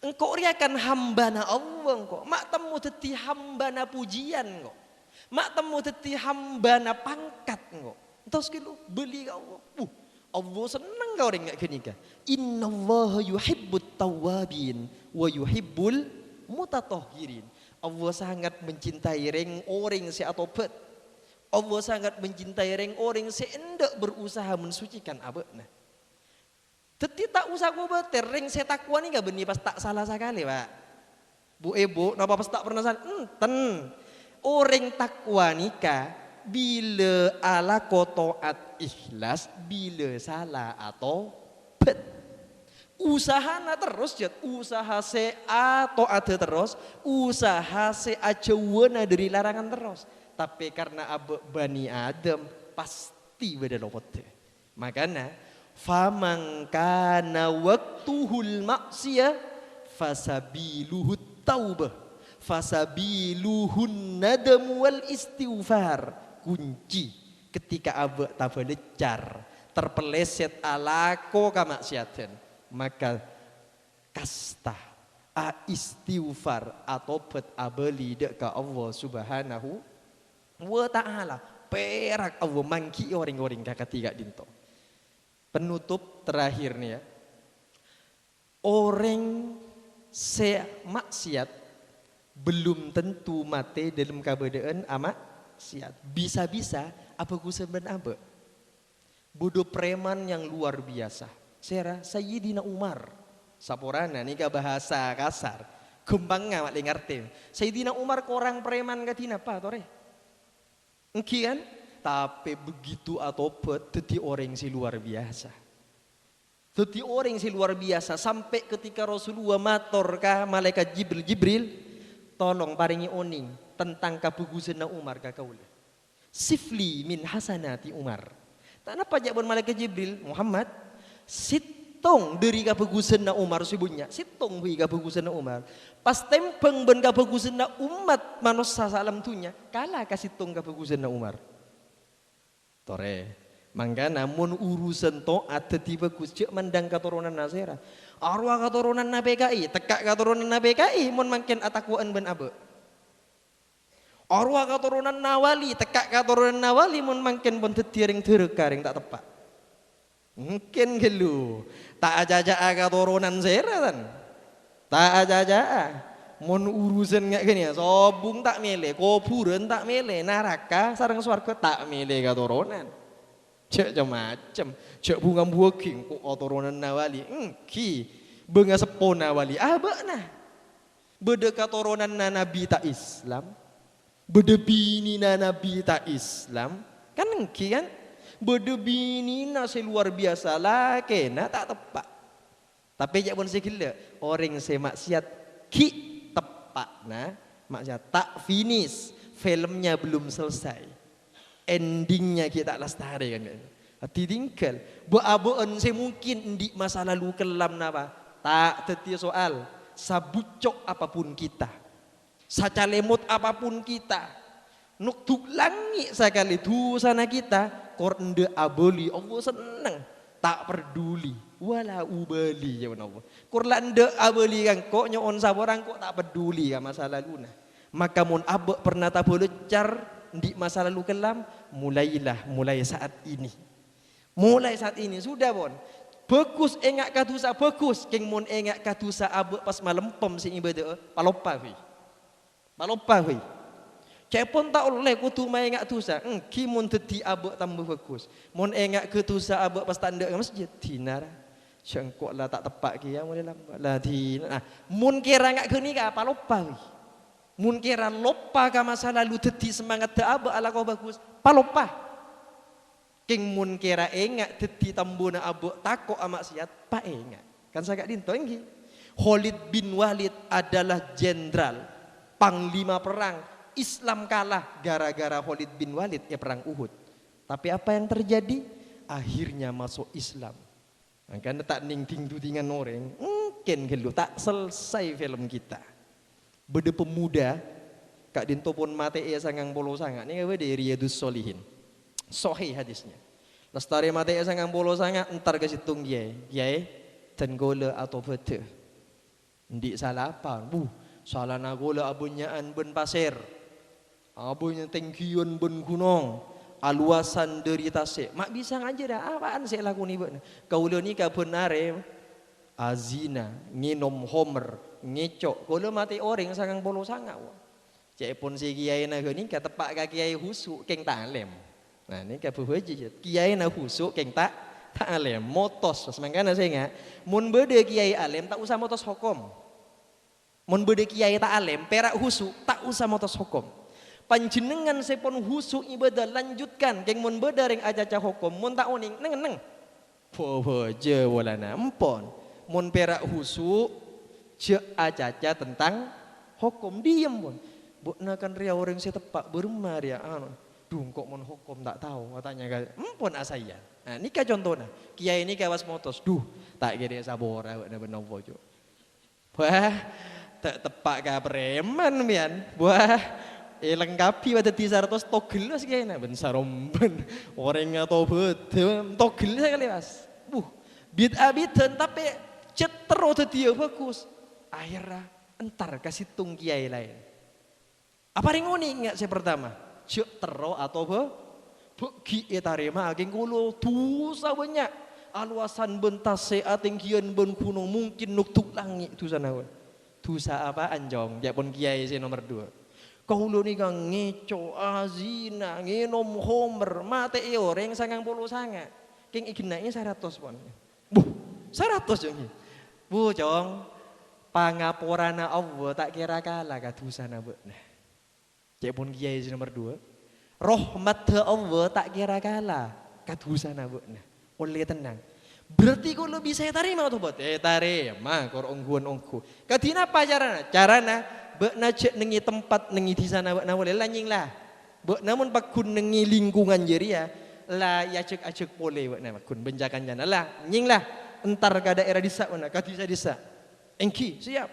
Engko' rèya kan hambana Allah, engko'. Ma' temmo dhâddhi hambana pojiyân, engko'. Ma' temmo dhâddhi hambana pangkat, engko'. Entos kèlo, bâli ka Allah. Wuh, Allah senneng ka orèng ka'dinto ghânèka. "Innallaha yuhibbut tawwabin wa yuhibbul mutatahhirin." Allah sangat mencintai rèng-orèng sè atobhât. Allah sangat mencintai rèng-orèng sè endâ' berusaha mensucikan abâ'na. Dhâddhi ta' osa kobâtèr, rèng sè takwa nèka bânnè pas ta' sala sakalè, Pak. Bu'-èbu', napa pas ta' pernah sala? Enten. Orèng takwa nèka bilâ alako to'at ikhlas, bilâ sala atobhât. Usahana terros, jhât. Usaha sè ato'adhâ terros, usaha sè ajhâuwâna dâri larangan terros. Tapè karna abâ' Bani Adam, pastè bâdâ lopoddhâ. Makana, "Faman kana waqtuhul ma'siyah, fasabiluhut taubah, fasabiluhun nadam wal istighfar." Kunci ketika abâ' tabalèccar, terpeleset alako kamaksiatan, maka kasta, aistighfar, atobhât abâli dâ' ka Allah Subhanahu wa Ta'ala. Pèrak Allah mangghi'i orèng-orèng kakadhi ka'dinto. Penutup terakhir nih ya. Orèng sè maksiat belum tentu matè dâlem kabâdâ'ân amaksiat. Bisa-bisa abhâghusân bân abâ'. Bâdâ preman yang luar biasa. Sèra Sayyidina Umar. Saporana nèka bahasa kasar. Ghâmpangnga ma' lè ngartè. Sayyidina Umar korang preman kadhi napa, torè? Èngghi, kan? Tapè begitu atobhât, dhâddhi orèng sè luar biasa. Dhâddhi orèng sè luar biasa, sampè' ketika Rasulullah mator ka Malaikat Jibril, "Jibril, tolong parèngè onèng tentang kabhâghusânna Umar ka kaulâ." "Sifli min hasanati Umar." Ta' napa jâ' bân Malaikat Jibril, "Muhammad, sèttong dhâri kabhâghusânna Umar sè bânnya', sèttong bhâi kabhâghusânna Umar. Pas tèmbhâng bân kabhâghusânna ommat manossa saalam dhunnya, kala ka sèttong kabhâghusânna Umar." Torè. Mangkana mon urusan to'at dhâddhi bhâghus, jhâ' mandhâng katoronanna sèra. Arowa katoronanna P K I, tekka' katoronanna P K I mon mangkèn atako'an bân abâ'. Arowa katoronanna wali, tekka' katoronanna wali mon mangkèn pon dhâddhiyâ rèng dhârâka, rèng ta' teppa'. Mungkin ghâllu. Ta' acaca'a katoronan sèra, tan. Ta' acaca'a. Mon urusan nga' ghânèka, sobung ta' mèlè, kobhurân ta' mèlè, naraka sareng sowarghâ ta' mèlè katoronan. Jhâ' cem-macem, jhâ' bhunga-buwâghi engko' katoronanna wali, èngghi, bângaseppona wali abâ'na. Bâdâ katoronanna nabbhi ta' Islam, bâdâ binèna nabbhi ta' Islam, kan èngghi, kan? Bâdâ binèna sè luar biasa, lakèna ta' teppa'. Tapè jhâ' pon sè ghellâ', orèng sè maksiat ghi' teppa'na maksiat, ta' finish, filmnya belum selesai. Endingnya ghi' ta' lastarè, kan. Ditinggal. Bâ'-abâ'ân sè mungkin andi' masa lalu kellam napa? Ta' dhâddhiyâ soal. Sabucco' apapun kita, sacalemot apapun kita, nokdhuk langngè' sakalè dhusana kita, kor endâ' abâli, Allah senneng. Ta' perduli, wala ubali, jâwâbhânna Allah. Kor la endâ' abâli ka engko', nyo'on sapora engko' ta' perduli ka masa laluna. Maka mon abâ' pernah tabâlâccar andi' masa lalu kellam, mulailah mulai saat ini. Mulai saat ini, sudah, pon. Bhâghus enga' ka dhusa, bhâghus. Kèng mon enga' ka dhusa abâ' pas malempem sè ngibâdâ'â, paloppa, bhâi. Paloppa, bhâi. Ca'èpon ta' ollè kodhu maènga' dhusa, èngghi mon dhâddhi abâ' tamba bhâghus. Mon enga' ka dhusa abâ' pas ta' endâ' ka masjid, dinara. Sengko' la ta' teppa' kèya molaè lambâ'. La dina. Nah, mon kèra enga' ghânèka, paloppa, bhâi. Mon kèra loppa ka masa lalu dhâddhi semangatta abâ' alako bhâghus, paloppa. Kèng mon kèra enga' dhâddhi tambuna abâ' tako' amaksiat, paènga'. Kan saka'dinto, èngghi? Khalid bin Walid adalah jenderal, panglima perang. Islam kalah gara-gara Khalid bin Walid è Perang Uhud. Tapi apa yang terjadi? Akhirnya masuk Islam. Mangkana ta' nèng ding-dudingan orèng, mungkin ghâllu ta' selesai film kita. Bâdâ pemuda, ka'dinto pon matè'è sangang polo sanga', nèka bâdâ è Riyadus Shalihin. Sahih hadisnya. Lastarè matè'è sangang polo sanga', entar ka sèttong kèyaè. "Kèyaè, dân kaulâ atobhâdhâ." "Andi' sala apa?" "Buh, salana kaulâ abânnya'an bân pasèr. Abânnya' tèngghiyân bân ghunong, alowasan dhâri tasè'. Ma' bisa ngajhârâ, apaan sè èlakonè bâ'na?" "Kaulâ nèka bân arè azina, ngènom homer, ngèco'. Kaulâ matè'è orèng sangang polo sanga', wa." Ca'èpon sè kèyaèna ghânèka teppa' ka kèyaè husu', kèng ta' alèm. Nah, nèka bhâbhâjâ, yâ. Kèyaèna husu', kèng ta', ta' alèm. Motos, pas mangkana sènga', mon bâdâ kèyaè alèm, ta' osa motos hokom. Mon bâdâ kèyaè ta' alèm, pèra' husu', ta' osa motos hokom. Panjhennengngan sè pon husu' ngibâdâ, lanjutkan, kèng mon bâdâ rèng acaca hokom, mon ta' onèng, neng-enneng. Bhâbhâjâ polana, empon. Mon pèra' husu', jhâ' acaca tentang hokom. Diyem, pon. Bâ'na kan rèya orèng sè teppa', bârâmma rèya, anu. "Duh, engko' mon hokom ta' tao," atanya ka, empon asaya. Nah, nèka contona. Kèyaè nèka pas motos, "Duh, ta' kèra sapora bâ'na bân nopo, Cuk." Wah, ta' teppa' ka preman, mèyan. Wah, èlengkabi wa dhâddhi saratos togel, Bos, kèyaèna. Bân sarombân. Orèng atobhâdhâ, togel sakalè, Bos. Buh, bit-abitan, tapè cè' terro dhâddhiyâ bhâghus. Akhèrra entar ka sèttong kèyaè laèn. Aparèng onèng, nga' sè partama, jhâ' terro atobhâ, bâ' ghi' ètarèma'a, kèng kaulâ dhusa bânnya', alowasan bân tasè', atèngghiyân bân ghunong, mungkin nokdhuk langngè' dhusana, wah. "Dhusa apaan, Cong?" ca'èpon kèyaè sè nomer duwâ'. "Kaulâ nèka ngèco', azina, ngènom homer, matè'è orèng sangang polo sanga', kèng èghenna'è saratos, pon." "Buh, saratos, Cong?" "Buh, Cong, Pangaporana Allah ta' kèra kala ka dhusana bâ'na. Ca'èpon kèyaè sè nomer duwâ', rahmatta Allah ta' kèra kala ka dhusana bâ'na. Ollè tennang. Berarti kaulâ bisa ètarèma tobat? Ètarèma, kor ongghuwân ongghu. Kadhi napa carana? Carana, bâ'na jhâ' nèngè tempat, nèngè dhusana bâ'na polè, la nyèng la. Bâ'na mon pagghun nèngè lingkungan jârèya, la èajhâk-ajhâk polè bâ'na pagghun bân ca-kancana. La, nyèng la, entar ka dhaèra dhisa' bâ'na, ka dhisa'-dhisa'. Èngghi, siap.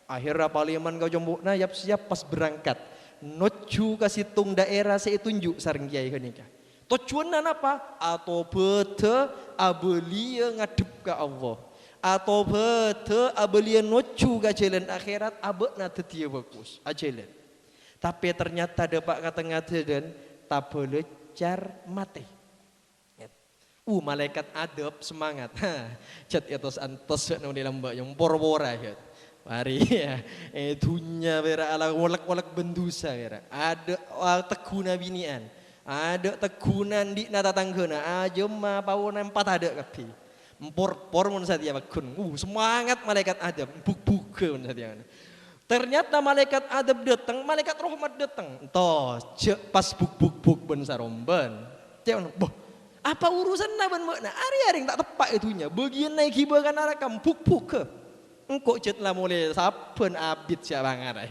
Akhèrra palèman ka compo'na, yap-siyap pas berangkat. Nojjhu ka sèttong dhaèra sè ètonjhu' sareng kèyaè ghânèka. Tojjhuwânna napa? Atobâdhâ abâliyâ ngadhep ka Allah. Atobâdhâ abâliyâ nojjhu ka jhâlân akhèrat, abâ'na dhâddhiyâ bhâghus, ajhâlân. Tapè ternyata dâpa' ka tengnga jhâlân, tabâlâ car matè. Uh, malaèkat adzab semangat. Jhât ètos-antos bâ'na mon è lambâ', nyong por-pora, jhât. Marè, è dhunnya pèra' ala ngolèk-ngolèk bân dhusa pèra'. Adâ', ah, tegghuna binè'an. Adâ' tegghuna andi'na tatangghâna. Ajâmma paona empat adâ' kabbhi. Empor-por mon satèya pagghun. Uh, semangat malaèkat adzab. Buk-bughâ mon satèya. Ternyata malaèkat adzab dâteng, malaèkat rahmat dâteng. Entos, jhâ' pas buk-buk-buk bân sarombân. Ca'èpon, "Boh, apa urusanna bân bâ'na? Arèya rèng ta' teppa' è dhunnya. Bâgiyânna èghibâ ka naraka, buk-bughâ. Engko' jhât la molè sabbhân abit sè abângarah."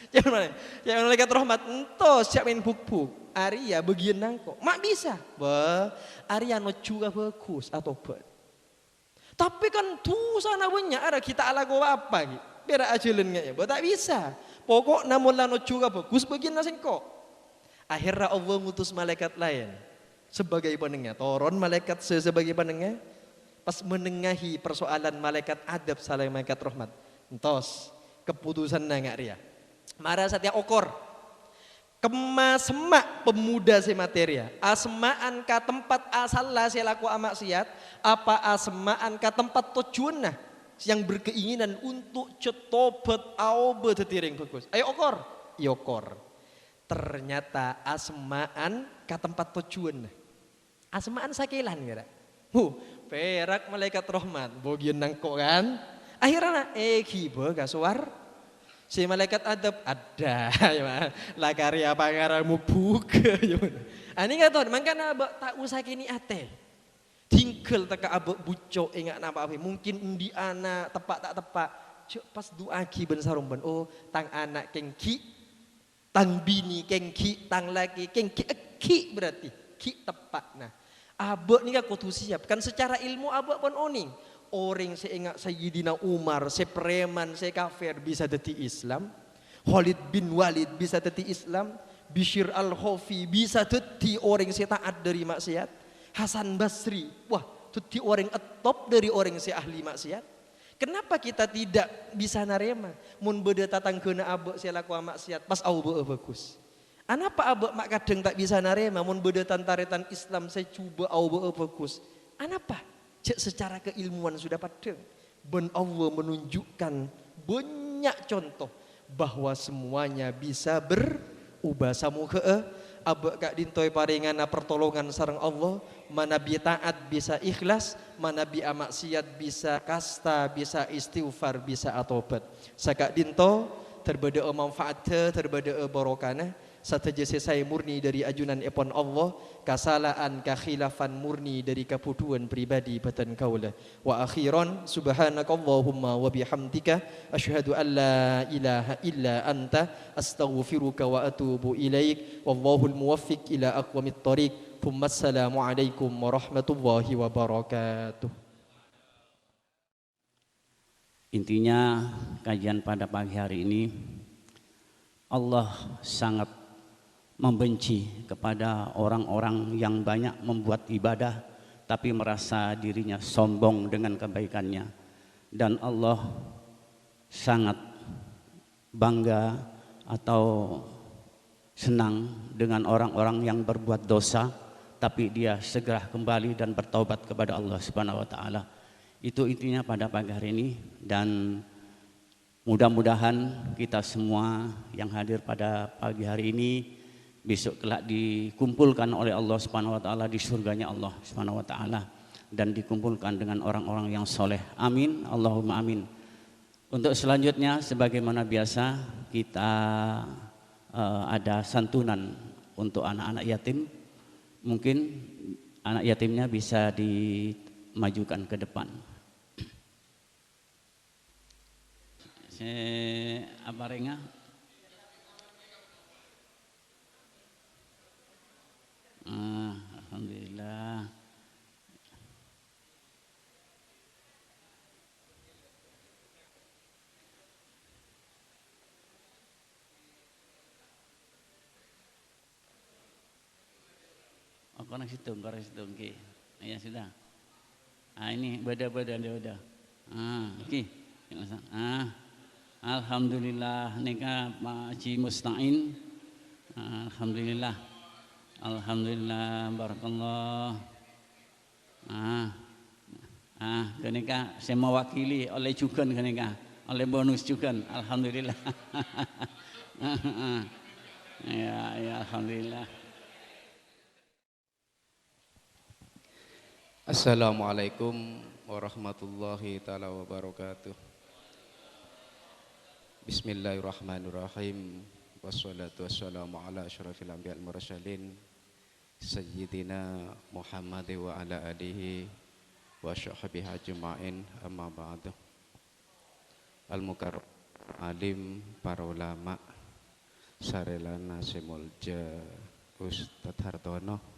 Ca'èpon, ca'èpon malaèkat rahmat, "Entos, jhâ' maèn buk-buk. Arèya bâgiyânna engko'." "Ma' bisa?" "Bâh, arèya nojjhu ka bhâghus, atobât." Tapè kan dhusana bânnya', arèya ghi' ta' alako apa, ghi'. Pèra' ajhâlân ngèyè, bâ ta' bisa. Poko'na mon la nojjhu ka bhâghus bâgiyânna sèngko'. Akhèrra Allah ngutus malaèkat laèn sebagai penengah. Toron malaèkat sè sebagai penengah, pas menengahi persoalan malaèkat adzab sareng malaèkat rahmat. Entos, keputusanna nga' rèya. Mara satèya okor. Kemma semma' pemuda sè matè rèya, asemma'an ka tempat asalla sè lako ama'siyat, apa asemma'an ka tempat tojjhuwânna yang berkeinginan untuk jhât tobât aobâ dhâddhi rèng bhâghus? Ayo okor, èokor. Ternyata asemma'an ka tempat tojjhuwânna. Asemma'an sakèlan, kèra. Huh, pèrak malaèkat rahmat, bâgiyân nangko' kan? Akhèrra èghibâ ka sowar. Sè malaèkat adzab, adâ', ya, Ma. La karè apa ngarang mubuk, ya, Ma. Anèng ngaton, mangkana bâ' ta' osa kènè' atè. Dhinggâl tekka abâ' bucco' enga' napa bhâi. Mungkin andi' ana' teppa' ta' teppa'. Jhâ' pas du'aaghi bân sarombân. Oh, tang ana' kèng ghi'. Tang binè kèng ghi', tang lakè kèng ghi', ghi' berarti ghi' teppa'na. Abâ' nèka kodhu siap. Kan secara ilmu abâ' pon onèng. Orèng sè enga' Sayyidina Umar, sè preman, sè kafir bisa dhâddhi Islam. Khalid bin Walid bisa dhâddhi Islam. Bishr Al-Khofi bisa dhâddhi orèng sè ta'at dhâri ma'siyat. Hasan Basri, wah, dhâddhi orèng ettop dhâri orèng sè ahli ma'siyat. Kenapa kita tidak bisa narèma mon bâdâ tatangghâna abâ' sè lakowa ma'siyat, pas aobâ'â bhâghus? Anapa abâ' ma' kadhâng ta' bisa narèma mon bâdâ tan-tarètan Islam sè jhubâ' aobâ'â bhâghus? Anapa? Jhâ' secara keilmuan sudah padhâng. Bân Allah menunjukkan banyak contoh bahwa semuanya bisa berubah. Samoghâ'â abâ' ka'dinto èparèngana partolongan sareng Allah, manabi ta'at bisa ikhlas, manabi ama'siyat bisa kasta, bisa istighfar, bisa atobât. Saka'dinto, dhâr bâdâ'â manfaatta, dhâr bâdâ'â barokana, sadhâjâ sè saè murni dhâri ajunanèpon Allah, kasala'an, kakhilafan murni dhâri kabhudhuwân pribadi bhâdhân kaulâ. Wa akhiran, subhanakallahumma wa bihamdika, asyhadu an la ilaha illa anta, astaghfiruka wa atubu ilaik. Wallahul muwaffiq ila aqwamit thariq. Tsumma assalamualaikum warahmatullahi wabarakatuh. Intinya, kajian pada pagi hari ini, Allah sangat membenci kepada orang-orang yang banyak membuat ibadah tapi merasa dirinya sombong dengan kebaikannya. Dan Allah sangat bangga atau senang dengan orang-orang yang berbuat dosa, tapi dia segera kembali dan bertaubat kepada Allah Subhanahu wa Ta'ala. Itu intinya pada pagi hari ini, dan mudah-mudahan kita semua yang hadir pada pagi hari ini besok kelak dikumpulkan oleh Allah Subhanahu wa Ta'ala di surganya Allah Subhanahu wa Ta'ala, dan dikumpulkan dengan orang-orang yang soleh. Amin, Allahumma amin. Untuk selanjutnya, sebagaimana biasa, kita, eh, ada santunan untuk anak-anak yatim. Mungkin anak yatimnya bisa dimajukan ke depan. Sè aparènga? Ah, alhamdulillah. Oh, korang sèttong, korang sèttong, oke. Ya sudah. Ah, ini bâdâ, bâdâ, bâdâ. Ah, oke. Ah, alhamdulillah, nèka Pak Haji Musta'in. Ah, alhamdulillah. Alhamdulillah, barakallah. Ah, ah, ghânèka sè mewakili ollè jhughân ghânèka, ollè bonus jhughân. Alhamdulillah. Ya, ya, alhamdulillah. Assalamualaikum warahmatullahi taala wabarakatuh. Bismillahirrahmanirrahim. Wassalatu wassalamu ala asyrafil anbiya wal mursalin, Sayyidina Muhammad wa ala alihi wa sahbihi ajma'in, amma ba'du. Al-Mukarram Alim, para ulama, sarèlana sè molja Ustadz Hartono.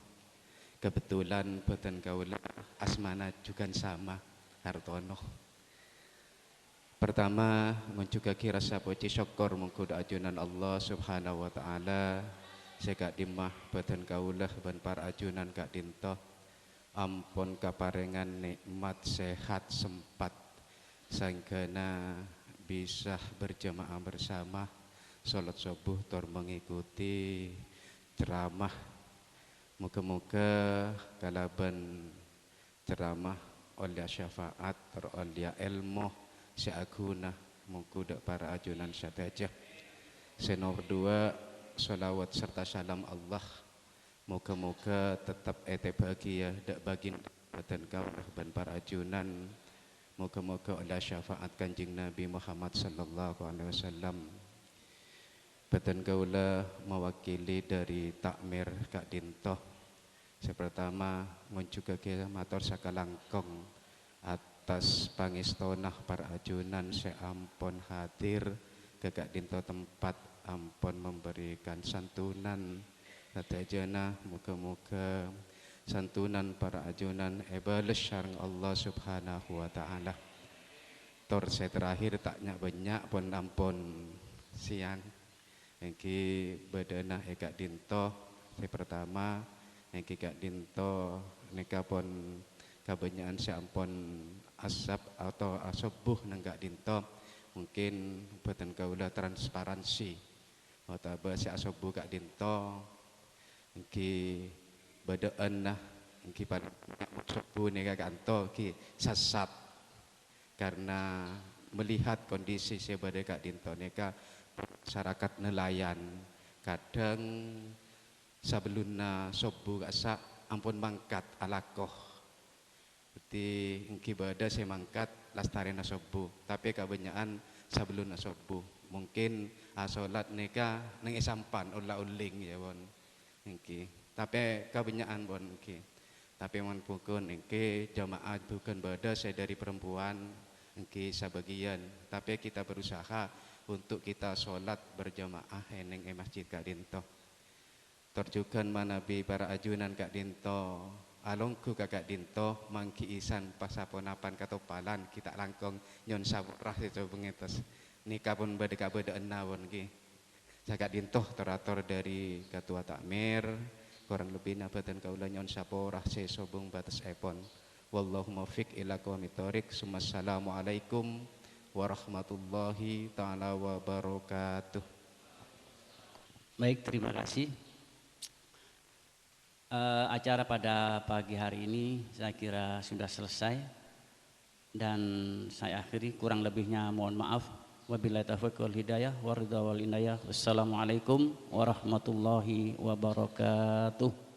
Kebetulan bâdhân kaulâ asmana jhughân sama, Hartono. Pertama, ngonjhughâghi rasa pojhi sokkor mongghu dâ' ajunan Allah Subhanahu wa Ta'ala sè ka'dimma bâdhân kaulâ bân para ajunan ka'dinto ampon kaparèngan nè'mat sehat sempat sahèngghâna bisa berjamaah bersama sholat subuh tor mengikuti ceramah. Moghâ-moghâ kalabân ceramah, ollèya syafaat, tor ollèya èlmo sè aghuna mongghu dâ' para ajunan sadhâjâ. Sè nomor dua, sholawat sarta salam Allah moghâ-moghâ tettep ètèbâ'âghiyâ dâ' bâgiyân bâdhân kaulâ bân para ajunan. Moghâ-moghâ ollèya syafaat Kanjeng Nabi Muhammad sallallahu alaihi wasallam. Bâdhân kaulâ mewakili dâri takmir ka'dinto. Sè pertama, ngonjhughâghi mator sakalangkong atas pangèstona para ajunan sè ampon hadir ka ka'dinto tempat, ampon memberikan santunan. Sadhâjâna, moghâ-moghâ santunan para ajunan èbâles sareng Allah Subhanahu wa Ta'ala. Tor sè terakhir, ta' nya'-bânnya' pon ampon siang. Èngghi bâdâna è ka'dinto, sè pertama, èngghi ka'dinto nèka pon kabânnya'an sè ampon asap atau asobbhu neng ka'dinto. Mungkin bâdhân kaulâ transparansi otabâ sè asobbhu ka'dinto èngghi bâdâ'ânna, èngghi palèng bânnya' mon sobbhu nèka ka'dinto èngghi sassat. Karena melihat kondisi sè bâdâ ka'dinto nèka, masyarakat nelayan kadhâng sabellunna sobbhu ka'issa' ampon mangkat alako. Dhâddhi èngghi bâdâ sè mangkat lastarèna sobbhu, tapè kabânnya'an sabellunna sobbhu. Mungkin asolat nèka neng è sampan ollè-ollèng, ya, pon. Èngghi. Tapè kabânnya'an, pon, èngghi. Tapè mon bhungkun èngghi jamaah bhungkun bâdâ sè dâri perempuan èngghi sabâgiyân. Tapè kita berusaha untuk kita sholat berjamaah èneng è masjid ka'dinto. Tor jhughân manabi para ajunan ka'dinto alongghu ka ka'dinto mangghi'i san pasaponapan katopalan, ghi' ta' langkong nyo'on sapora sè sobung ètos. Nèka pon bâdâ kabâdâ'ânna pon ghi. Saka'dinto tor-ator dâri Katowa Takmir, korang lebbina bâdhân kaulâ nyo'on sapora sè sobung bâtessèpon. Wallahul muwaffiq ila aqwamit thoriq. Summassalamualaikum warahmatullahi taala wabarakatuh. Baik, terima kasih. Eh, acara pada pagi hari ini saya kira sudah selesai. Dan saya akhiri, kurang lebihnya mohon maaf. Wabillahi taufiq wal hidayah, wa ridha wal inayah. Wassalamualaikum warahmatullahi wabarakatuh.